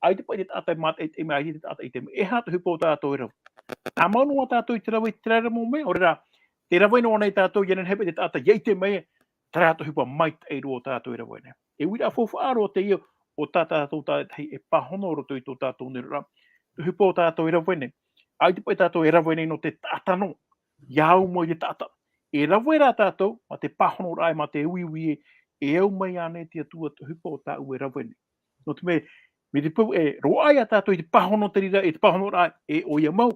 ʻaita paʻi te taʻata e mātaʻitaʻi mai, ʻaita te taʻata e ʻite mai. E aha te ʻohipa o tātou e rave. ʻA mau noa tātou i te rave i terā mau mea, ʻaore rā, tē rave noa nei tātou, ʻia nehenehe paʻi te taʻata ʻia ʻite mai, terā te ʻohipa maitaʻi roa o tātou e rave nei. E uiraʻa faufaʻa roa teie o tā tātou tātaʻitahi e pāhono roto i tō tātou nei oraraʻa. Te ʻohipa o tātou e rave nei. ʻAita paʻi tātou e rave nei nō te taʻata noa. ʻIa au mai te taʻata. E rave rā tātou, mā te pāhonoraʻa, mā te uiui ē, e au mai ānei te Atua te ʻohipa o tāʻu e rave nei. Nō te mea, mai te peu e roaʻa ia tātou i te pāhono te reira, i te pāhonoraʻa, e ʻoia mau,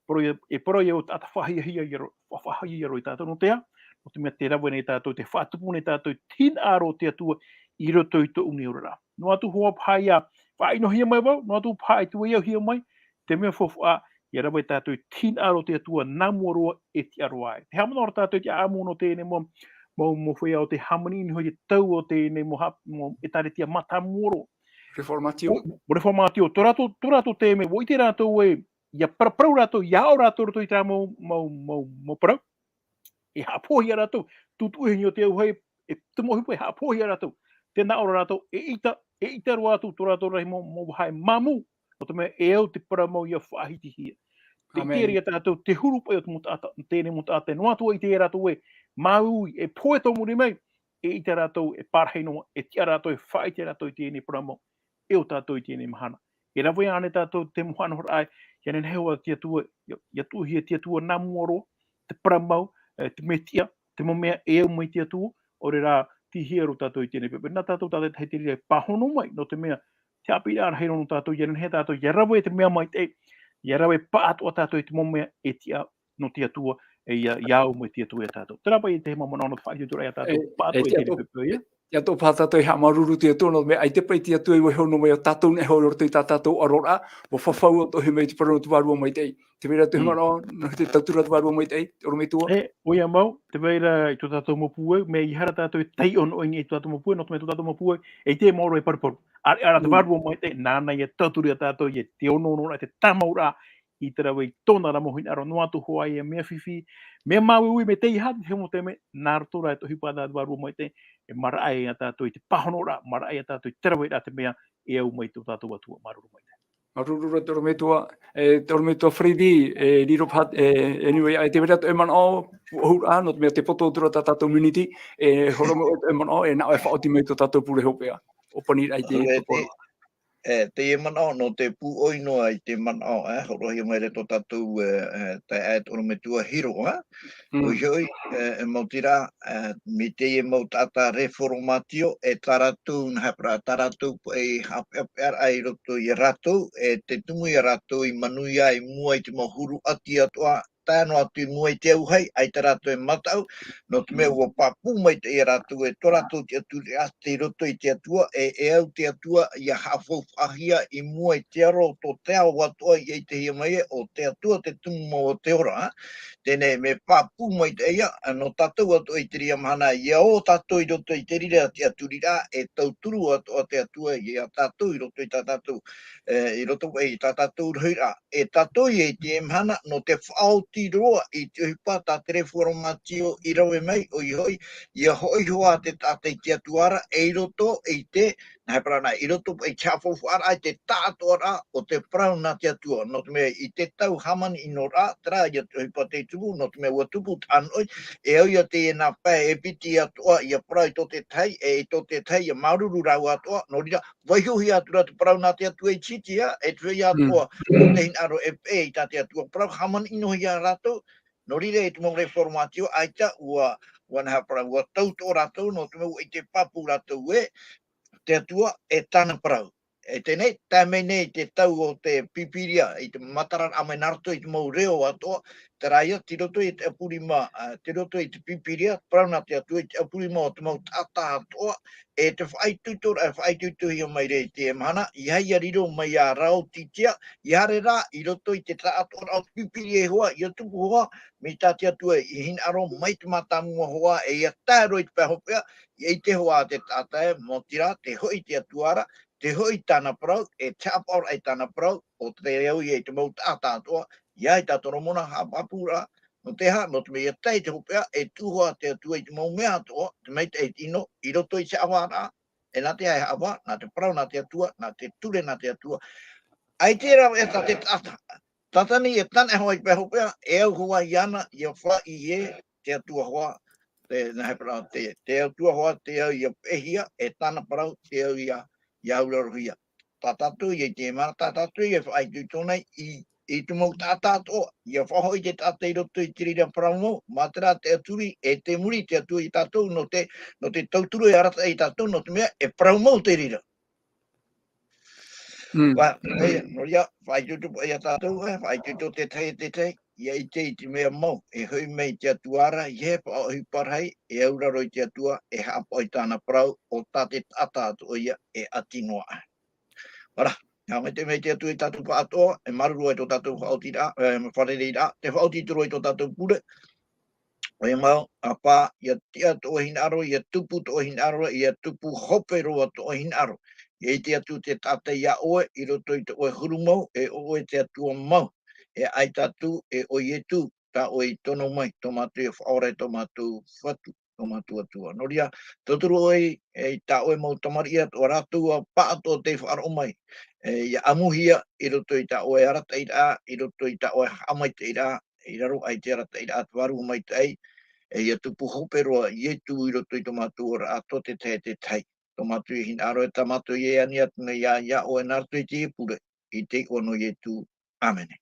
parau ia, e parau ia ʻo te taʻata faʻahiahia ia ro-, fa-, faʻahiahia roa ia tātou, nō te aha, nō te mea tē rave nei tātou, tē faʻatupu nei tātou i te hinaʻaro o te Atua i roto i tōʻu nei oraraʻa. Noa atu hoʻi paha ʻia faʻaʻinohia mai vau, noa atu paha e tuaiauhia mai, te mea faufaʻa, ʻia rave tātou i te hinaʻaro o te Atua nā mua roa e tiʻa roa ai. Tē haʻamanaʻo ra tātou i te ʻāʻamu nō teie nei mau, mau, mau feiā o te hāmani, nō te tau o teie mau ha-, mau ʻētāretia mātāmua roa. Reformatio. Mo, mo reformatio. Tō rātou, tō rātou te mea, ʻua ʻite rātou ē, ʻia paraparau rātou, ʻia aʻo rātou roto i terā mau, mau, mau, mau parau. E haʻapohia rātou, tūtuʻuhia te auahi, e te mau ʻohipa e haʻapohia rātou. Tē nā ʻō ra rātou, eʻita, eʻita roa atu tō rātou rahi mau, mau vaha e māmū, nō te mea e au te parau mau ʻia faʻahitihia. Te ʻite ra ia tātou, te huru paʻi o te mau taʻata, teie mau taʻata, noa atu ā ʻite ia rātou ē, māuiui, e pohe tō muri mai, eʻita rātou, e pārahi noa, e tiʻa rātou, e faʻaʻite rātou i teie parau mau, e ʻo tātou i teie mahana. E rave ānei tātou te mau haʻanohoraʻa, ʻia nehenehe hoʻi te Atua, ʻia, ʻia tuʻuhia te Atua nā mua roa, te parau mau, e, te Mesia, te mau mea e au mai te Atua, ʻaore rā, tīhia roa tātou i teie poʻipoʻi. Nā tātou tātaʻitahi te reira e pāhono mai, nō te mea, te haʻapiʻiraʻa rahi roa nō tātou, ʻia nehenehe tātou, ʻia rave te mea maitaʻi, ʻia rave pāʻatoʻa tātou i te mau mea e tiʻa nō te Atua, e ʻia, ʻia au mai te Atua ia tātou. Terā paʻi te mau manaʻo nō te faʻaʻite atu ra ia tātou, e, pāʻatoʻa e i teie poʻipoʻi. Tia tō pātata e haʻamāuruuru te Atua, nō te mea ʻaita paʻi te Atua i vaiiho noa mai ia tātou nei hoʻi i roto i tā tātou ʻaroraʻa, ʻua fafau atoʻa mai te parau nō te Vārua Maitaʻi. Te vai ra te manaʻo, nō te tauturu a te Vārua Maitaʻi, ʻorometua. E, ʻoia mau, te vai ra i tō tātou mau pūai, mea ʻaita rā tātou e taiʻo noa i niʻa i tō tātou mau pūai, nō te mea tō tātou mau pūai, ʻaita e mau roa e paruparu. ʻAreʻa rā te Vārua Maitaʻi, nāna ʻia tauturu ia tātou, ʻia te onoonoraʻa, te tāmauraʻa, i te rave i tōna ra mau hinaʻaro, noa atu hoʻi ia mea fifi, mea māuiui, mea teiaha, te hemo te mea, nā roto rā i te ʻohipa a te Vārua Maitaʻi, e maraʻa ia tātou i te pāhonoraʻa, maraʻa ia tātou i te raveraʻa te mea e au mai tō tātou Atua, māuruuru maitaʻi. Māuruuru ra te ʻorometua, e, te ʻorometua Freddy, e, riro paha, e, anyway, e te vai ra tō ʻoe manaʻo, puʻohuraʻa, nō te mea tē poto atu ra tā tātou miniti, e, hōroʻa mai ʻoe tō ʻoe manaʻo, e nā ʻoe e faʻaoti mai tō tātou pure hopeʻa. ʻO pani raʻa i te toporo. E, teie manaʻo, nō te pūʻoi noa i te manaʻo, e, hōroʻahia mai ra tō tātou, e, e, taeaʻe te ʻorometua Hiro, e. Mm. ʻOia hoʻi, e, e maoti rā, e, mai teie mau taʻata reformatio, e tā rātou, nā hea parau, tā rātou, e, haʻapeʻapeʻaraʻa i roto ia rātou, e te tumu ia rātou i manuia i mua i te mau huru ʻati atoʻa, tae noa atu i mua i te auahi, ʻaita rātou e mataʻu, nō te mea ʻua pāpū maitaʻi ia rātou, e tō rātou tiʻaturiraʻa tei roto i te Atua, e, e au te Atua, ʻia haʻafaufaʻahia i mua i te aro o tō te ao atoʻa i ʻitehia mai e, ʻo te Atua te tumu mau o te ora, ā. Teie nei, mea pāpū maitaʻi ia, ā, nō tātou atoʻa i terā mahana, ʻia ō tātou i roto i te reira tiʻaturiraʻa, e tauturu atoʻa te Atua ia tātou i roto i tā tātou, e, i roto i tā tātou rohiraʻa. E tātou ia i teie mahana, nō te faʻaoti roa i te ʻohipa tā te reformatio i rave mai, ʻoia hoʻi, ʻia hoʻi hoʻi te taʻata i te Atua ra, e i roto i te, nā hea parau, i roto i te haʻafaufaʻaraʻa, i te taʻatoʻaraʻa o te parau nā te Atua, nō te mea i te tau hāmani ʻino ra, terā ia te ʻohipa tei tupu, nō te mea ʻua tupu te ʻānoʻi, e au ia teie nā pae e piti atoʻa, ʻia parau i tō te tahi, e i tō te tahi, ʻia māuruuru rāua atoʻa, nō reira, vaiihohia atu ra te parau nā te Atua i te hiti, ā, e te feiā atoʻa, nō te hinaʻaro e peʻe i tā te Atua, parau hāmani ʻino ia rātou, nō reira i te mau reformatio, ʻaita, ʻua, ʻua nā hea parau, ʻua tau atoʻa rātou, nō te mea ʻua ʻite pāpū rātou ē, te Atua e tāna parau. E teie nei, tae mai nei te tau o te Pīpīria, i te matararaʻa mai nā roto i te mau reo atoʻa, terā ia, tei roto i te ʻapu rima, ā, tei roto i te Pīpīria, parau nā te Atua i te ʻapu rima o te mau taʻata atoʻa, e te faʻaitoitoraʻa, e faʻaitoitohia mai ra i teie mahana, ʻeiaha ʻia riro mai ia Raotitia, ʻeiaha rā, i roto i te taʻatoʻaraʻa o te Pīpīria hoʻi, ʻia tupu hoʻi, mai tā te Atua i hinaʻaro mai te mātāmua hoʻi, e ʻia tae roa i te pae hopeʻa, ʻia ʻite hoʻi te taʻata ē, maoti rā, tē hoʻi te Atua ra, tē hoʻi tāna parau, e te haʻapaʻoraʻa i tāna parau, ʻo te au ia i te mau taʻata atoʻa, ʻeiaha i tā Toromona haʻapāpūraʻa, nō te aha, nō te mea ʻia tae i te hopeʻa, e tuʻu hoʻi te Atua i te mau mea atoʻa, te maitaʻi, te ʻino, i roto i te haʻavāraʻa, e nā te aha e haʻavā, nā te parau nā te Atua, nā te ture nā te Atua. ʻAita e rave atu te taʻata, Tātani e tāna e hoʻi i te pae hopeʻa, e au hoʻi iāna, ʻia faʻaʻī ē, te Atua hoʻi, te, nā hea parau, te, te Atua hoʻi, te au ʻia peʻehia, e tāna parau, te au ʻia, ʻia aurarohia. Tā tātou ia i teie mahana, tā tātou ia e faʻaitoito nei, i, i te mau taʻata atoʻa, ʻia faʻahoʻi te taʻata i roto i te reira parau mau, mā terā te tiʻaturi, e te muri te Atua ia tātou, nō te, nō te tauturu e arataʻi ia tātou, nō te mea, e parau mau te reira. Mm. Ua, e, nō reira, faʻaitoito ia tātou, e, faʻaitoito te tahi, te tahi, ʻia ʻite i te mea mau, e hoʻi mai te Atua ra, ʻeiaha e faʻaʻohipa rahi, e auraro i te Atua, e haʻapaʻo i tāna parau, ʻo tā te taʻata atoʻa ia, e ʻati noa aʻe. Ora, ʻia haʻamaitaʻi mai te Atua ia tātou pāʻatoʻa, e māuruuru i tō tātou faʻaotiraʻa, e, fārereiraʻa, te faʻaoti atu ra i tō tātou pure, ʻOia mau, ʻa pā, ʻia tiʻa tō ʻoe hinaʻaro, ʻia tupu tō ʻoe hinaʻaro, ʻia tupu hope roa tō ʻoe hinaʻaro. ʻIa ʻite atu te taʻata iā ʻoe, i roto i tō ʻoe huru mau, e ʻo ʻoe te Atua mau. E ʻaita atu, e ʻo Ietu, tā ʻoe i tono mai, tō mātou ia Faʻaora, tō mātou Fatu, tō mātou Atua. Nō reira, tauturu ʻoe, e, i tā ʻoe mau tamariʻi atoʻa rātou ʻa pāʻatoʻa tei faʻaroʻo mai. E, ʻia ʻamuhia, i roto i tā ʻoe arataʻiraʻa, i roto i tā ʻoe haʻamaitaʻiraʻa, i raro aʻe i te arataʻiraʻa te Vārua Maitaʻi, e ʻia tupu hope roa Ietu i roto i tō mātou oraraʻa tō te tahi e te tahi. Tō mātou ia hinaʻaro e tā mātou ia ani atu nei iā, iā ʻoe nā roto i teie pure, i te iʻoa nō Ietu. ʻĀmene.